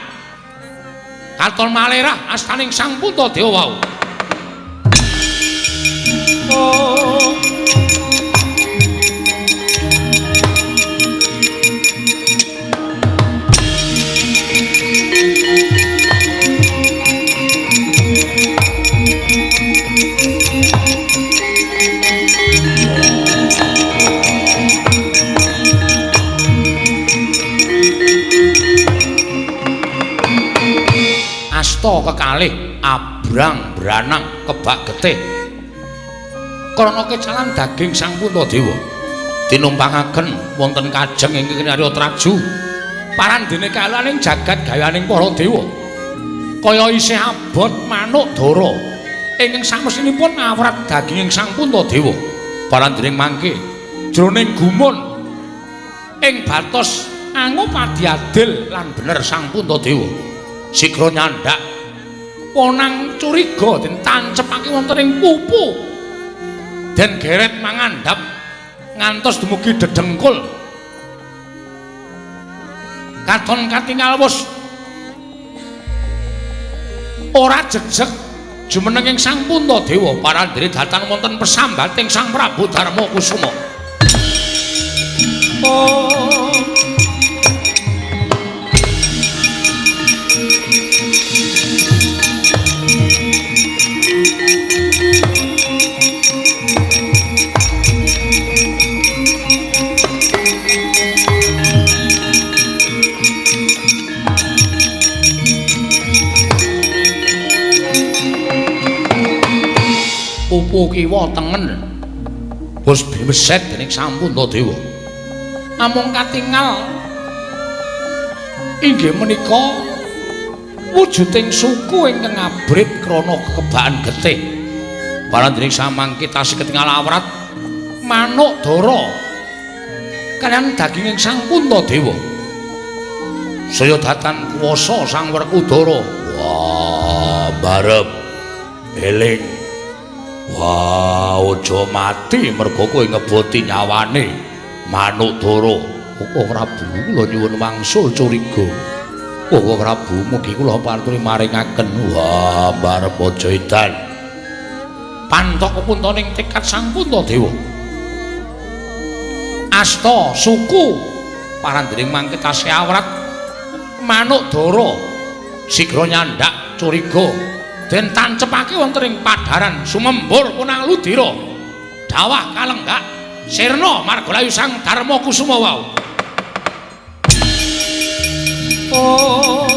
Katon malerah astaning Sang Puntadewa wau. Oh. Asta kekalih abrang branang kebak getih karana kecalan daging Sang Puntadewa tinumpangaken wonten kajeng ingkang kinarya traju parandene kalaning jagat gayaning para dewa kaya isih abot manuk dara ingkang samesinipun awrat daginging Sang Puntadewa. Parandening mangke jroning gumun ing batos angupadi adil lan bener Sang Puntadewa. Sigra nyandak ponang curiga den tancepake wonten ing pupu. Den geret mangandhap ngantos dumugi dedengkul. Katon katingal wus ora jejeg jumenenging Sang Puntadewa. Parandene datan wonten pesambating Sang Prabu Darma Kusuma. Oh. Pupu kiwa tengen wis bimeset dening Sang Puntadewa. Namung katingal inggih menika wujuding suku ingkang abrit krana kekebaan getih. Parandening samangke tasih ketingal awrat manuk dara kaliyan daginging Sang Puntadewa. Saya datan kuwasa Sang Werkudara. Wah, barep eling. Wah, aja mati merga kowe ngeboti nyawane manuk dara. Oh Prabu, kula nyuwun wangsul curiga. Oh Prabu, mugi kula paturi maringaken. Wah, barep aja edan. Pantok kepuntoning tekad Sang Puntadewa. Asta suku parandening mangke tasih awrat manuk dara sigra nyandak curiga den tancepake wonten ing padharan sumembur punang ludira dawah kalenggak sirna margalayu Sang Darma Kusuma wau. Oh.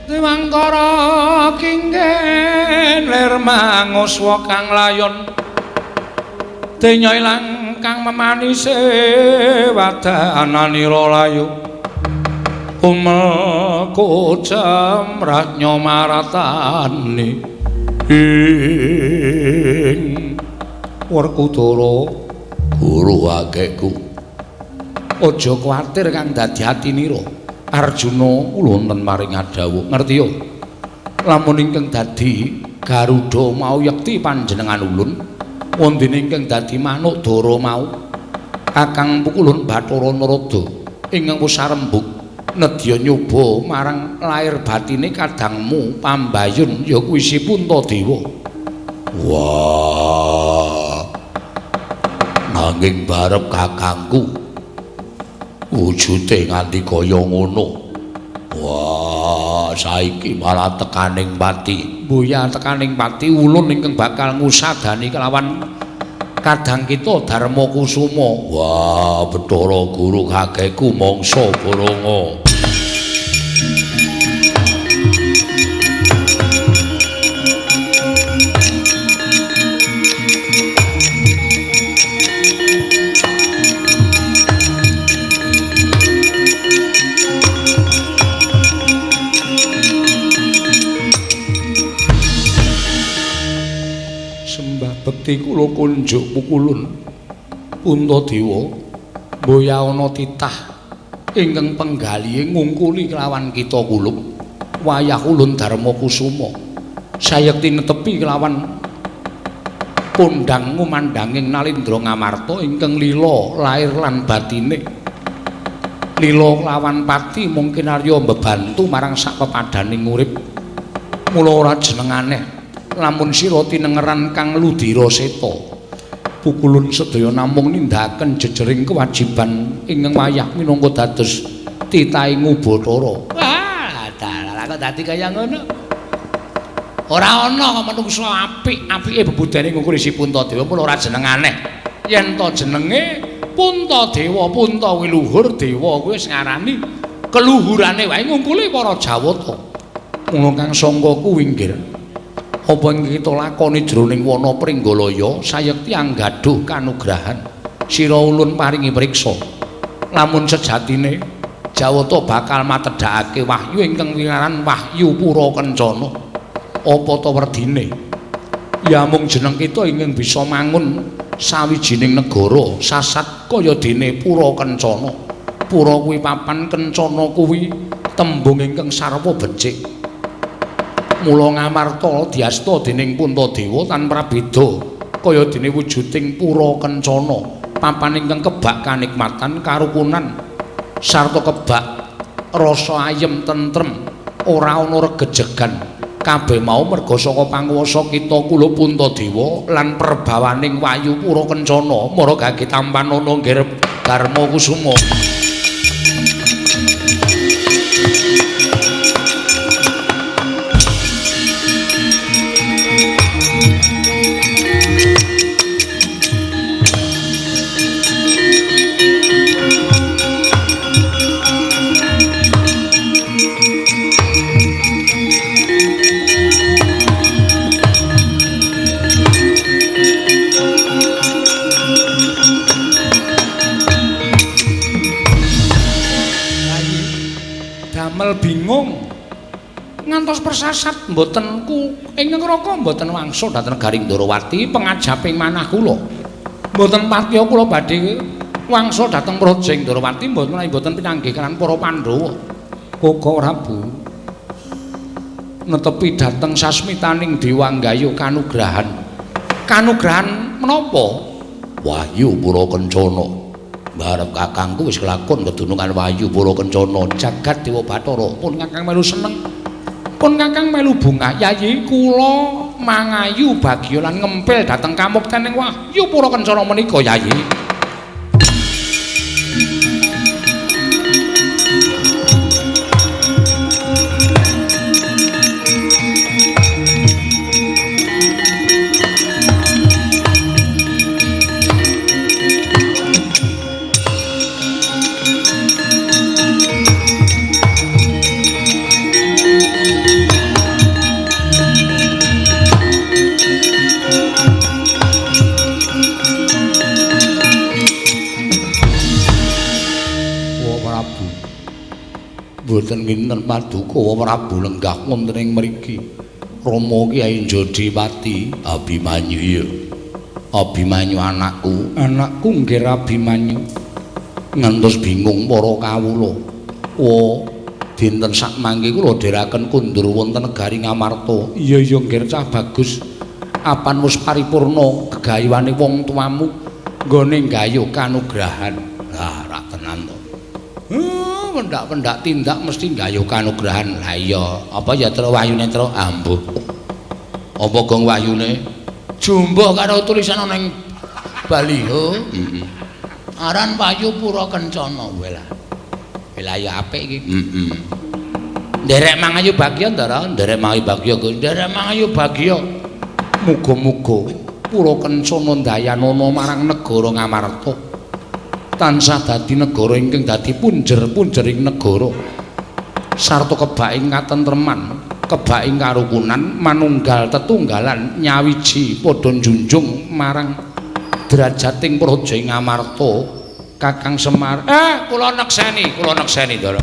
Dewangkara kinggen lir manguswa kang layon denya ilang kang memanise wadananira layu umel kucem ratnya maratani ing Werkudara. Guru akehku aja kuwatir kang dadi atinira. Arjuna kula wonten maring adhawuh ngerti yo lamun ingkang dadi Garuda mau yekti panjenengan ulun wondene ingkang dadi manuk dara mau kakang pukulun Bathara Narada ingkang wis arembug nedya nyoba marang lair batine kadangmu pambayun ya kuwi si Puntadewa. Wah, nanging barep kakangku wujude nganti kaya ngono. Wah, saiki malah tekaning pati. Mboya tekaning pati ulun ingkang bakal ngusadani kelawan kadang kita Darma Kusuma. Wah, Bathara Guru kakekku mangsa boronga. Bekti kula kunjuk pukulun Puntadewa mboya ana titah ingkang penggalihe ngungkuli kelawan kita kulup wayah ulun Darma Kusuma sayekti netepi kelawan kondang ngumandhanging Nalindra Ngamarta ingkang lila lair lan batine lila kelawan pati mungkin arya mbebantu marang sak pepadaning urip. Mula ora jeneng aneh lamun sira tinengeran kang ludira seta. Pukulun sedaya namung nindakaken jejering kewajiban ingkang wayah minangka dados Titahe ngubathara. Wah, dalah kok dadi kaya ngono. Ora ana manungsa apik, apike bebudene ngungkuli si Puntadewa pun ora jeneng aneh. Yen to jenenge Puntadewa, Punta kuwi luhur, dewa kuwi wis ngarani keluhurane wae ngungkuli para Jawata. Mula kang sangka kuwi nggih. Apa ing kita lakoni jroning wana Pringgalaya sayekti anggadhuh kanugrahan. Sira ulun paringi priksa. Lamun sejatine Jawata bakal matedhakake wahyu ingkang winaran Wahyu Pura Kencana. Apa ta werdine? Ya mung jeneng kita ingkang bisa mangun sawijining negara sasat kaya dene Pura Kencana. Pura kuwi papan, kencana kuwi tembung ingkang sarwa becik. Mula Ngamarta diasta dening Puntadewa tan prabeda kaya dene wujuding Pura Kencana, papan ingkang kebak kanikmatan karukunan sarta kebak rasa ayem tentrem, ora ana regejegan. Kabeh mau merga saka panguwasa kita kula Puntadewa lan perbawaning Wahyu Pura Kencana mara gage tampanana nggih Darma Kusuma. Bingung ngantos persasat mboten ku ingkang raka mboten wangsul dhateng negari Ndorowati pengajaping manah kula mboten patiya kula badhe wangsul dhateng praja Ndorowati mboten menawi mboten pinanggih kaliyan para Pandhawa. Koko Prabu netepi dhateng sasmitaning Dewa nggayuh kanugrahan. Kanugrahan menapa? Wahyu Pura Kencana. Barep kakangku wis kelakon kedunungan Wahyu Pura Kencana jagat Dewa Bathara. Pun kakang melu seneng, pun kakang melu bungah. Yayi kula mangayu bagya lan ngempil dhateng kamuktening Wahyu Pura Kencana menika yayi. Mboten nginten paduka Prabu lenggah wonten ing mriki. Rama Kyai Jodipati Abimanyu ya. Abimanyu anakku, anakku nggih Abimanyu. Ngantos bingung para kawula. Wa dinten sakmangke kula dherekaken kundur wonten negari Ngamarta. Iya iya nggih cah bagus. Apan wis paripurna gegayuhane wong tuamu nggone nggayuh kanugrahan. Lah ra tenan to. Pendak-pendak tindak mesti nggayuh kanugrahan. Lah iya, apa ya tru wahyune tru ambuh. Apa gong wahyune? Jumbuh karo tulisan ana ing baliho. Heeh. Aran Wahyu Pura Kencana. Welah. Welah ya apik iki. Heeh. Nderek mangayu bagya, Ndara. Nderek mangayu bagya, Gus. Nderek mangayu bagya. Muga-muga Pura Kencana ndayanana marang negara Ngamarta. Tansah dadi negara ingkang dadi punjer-punjering negara sarta kebaking katentreman, kebaking karukunan, manunggal tetunggalan nyawiji padha njunjung marang derajating praja Ngamarta. Kakang Semar, kula nekseni, Ndara.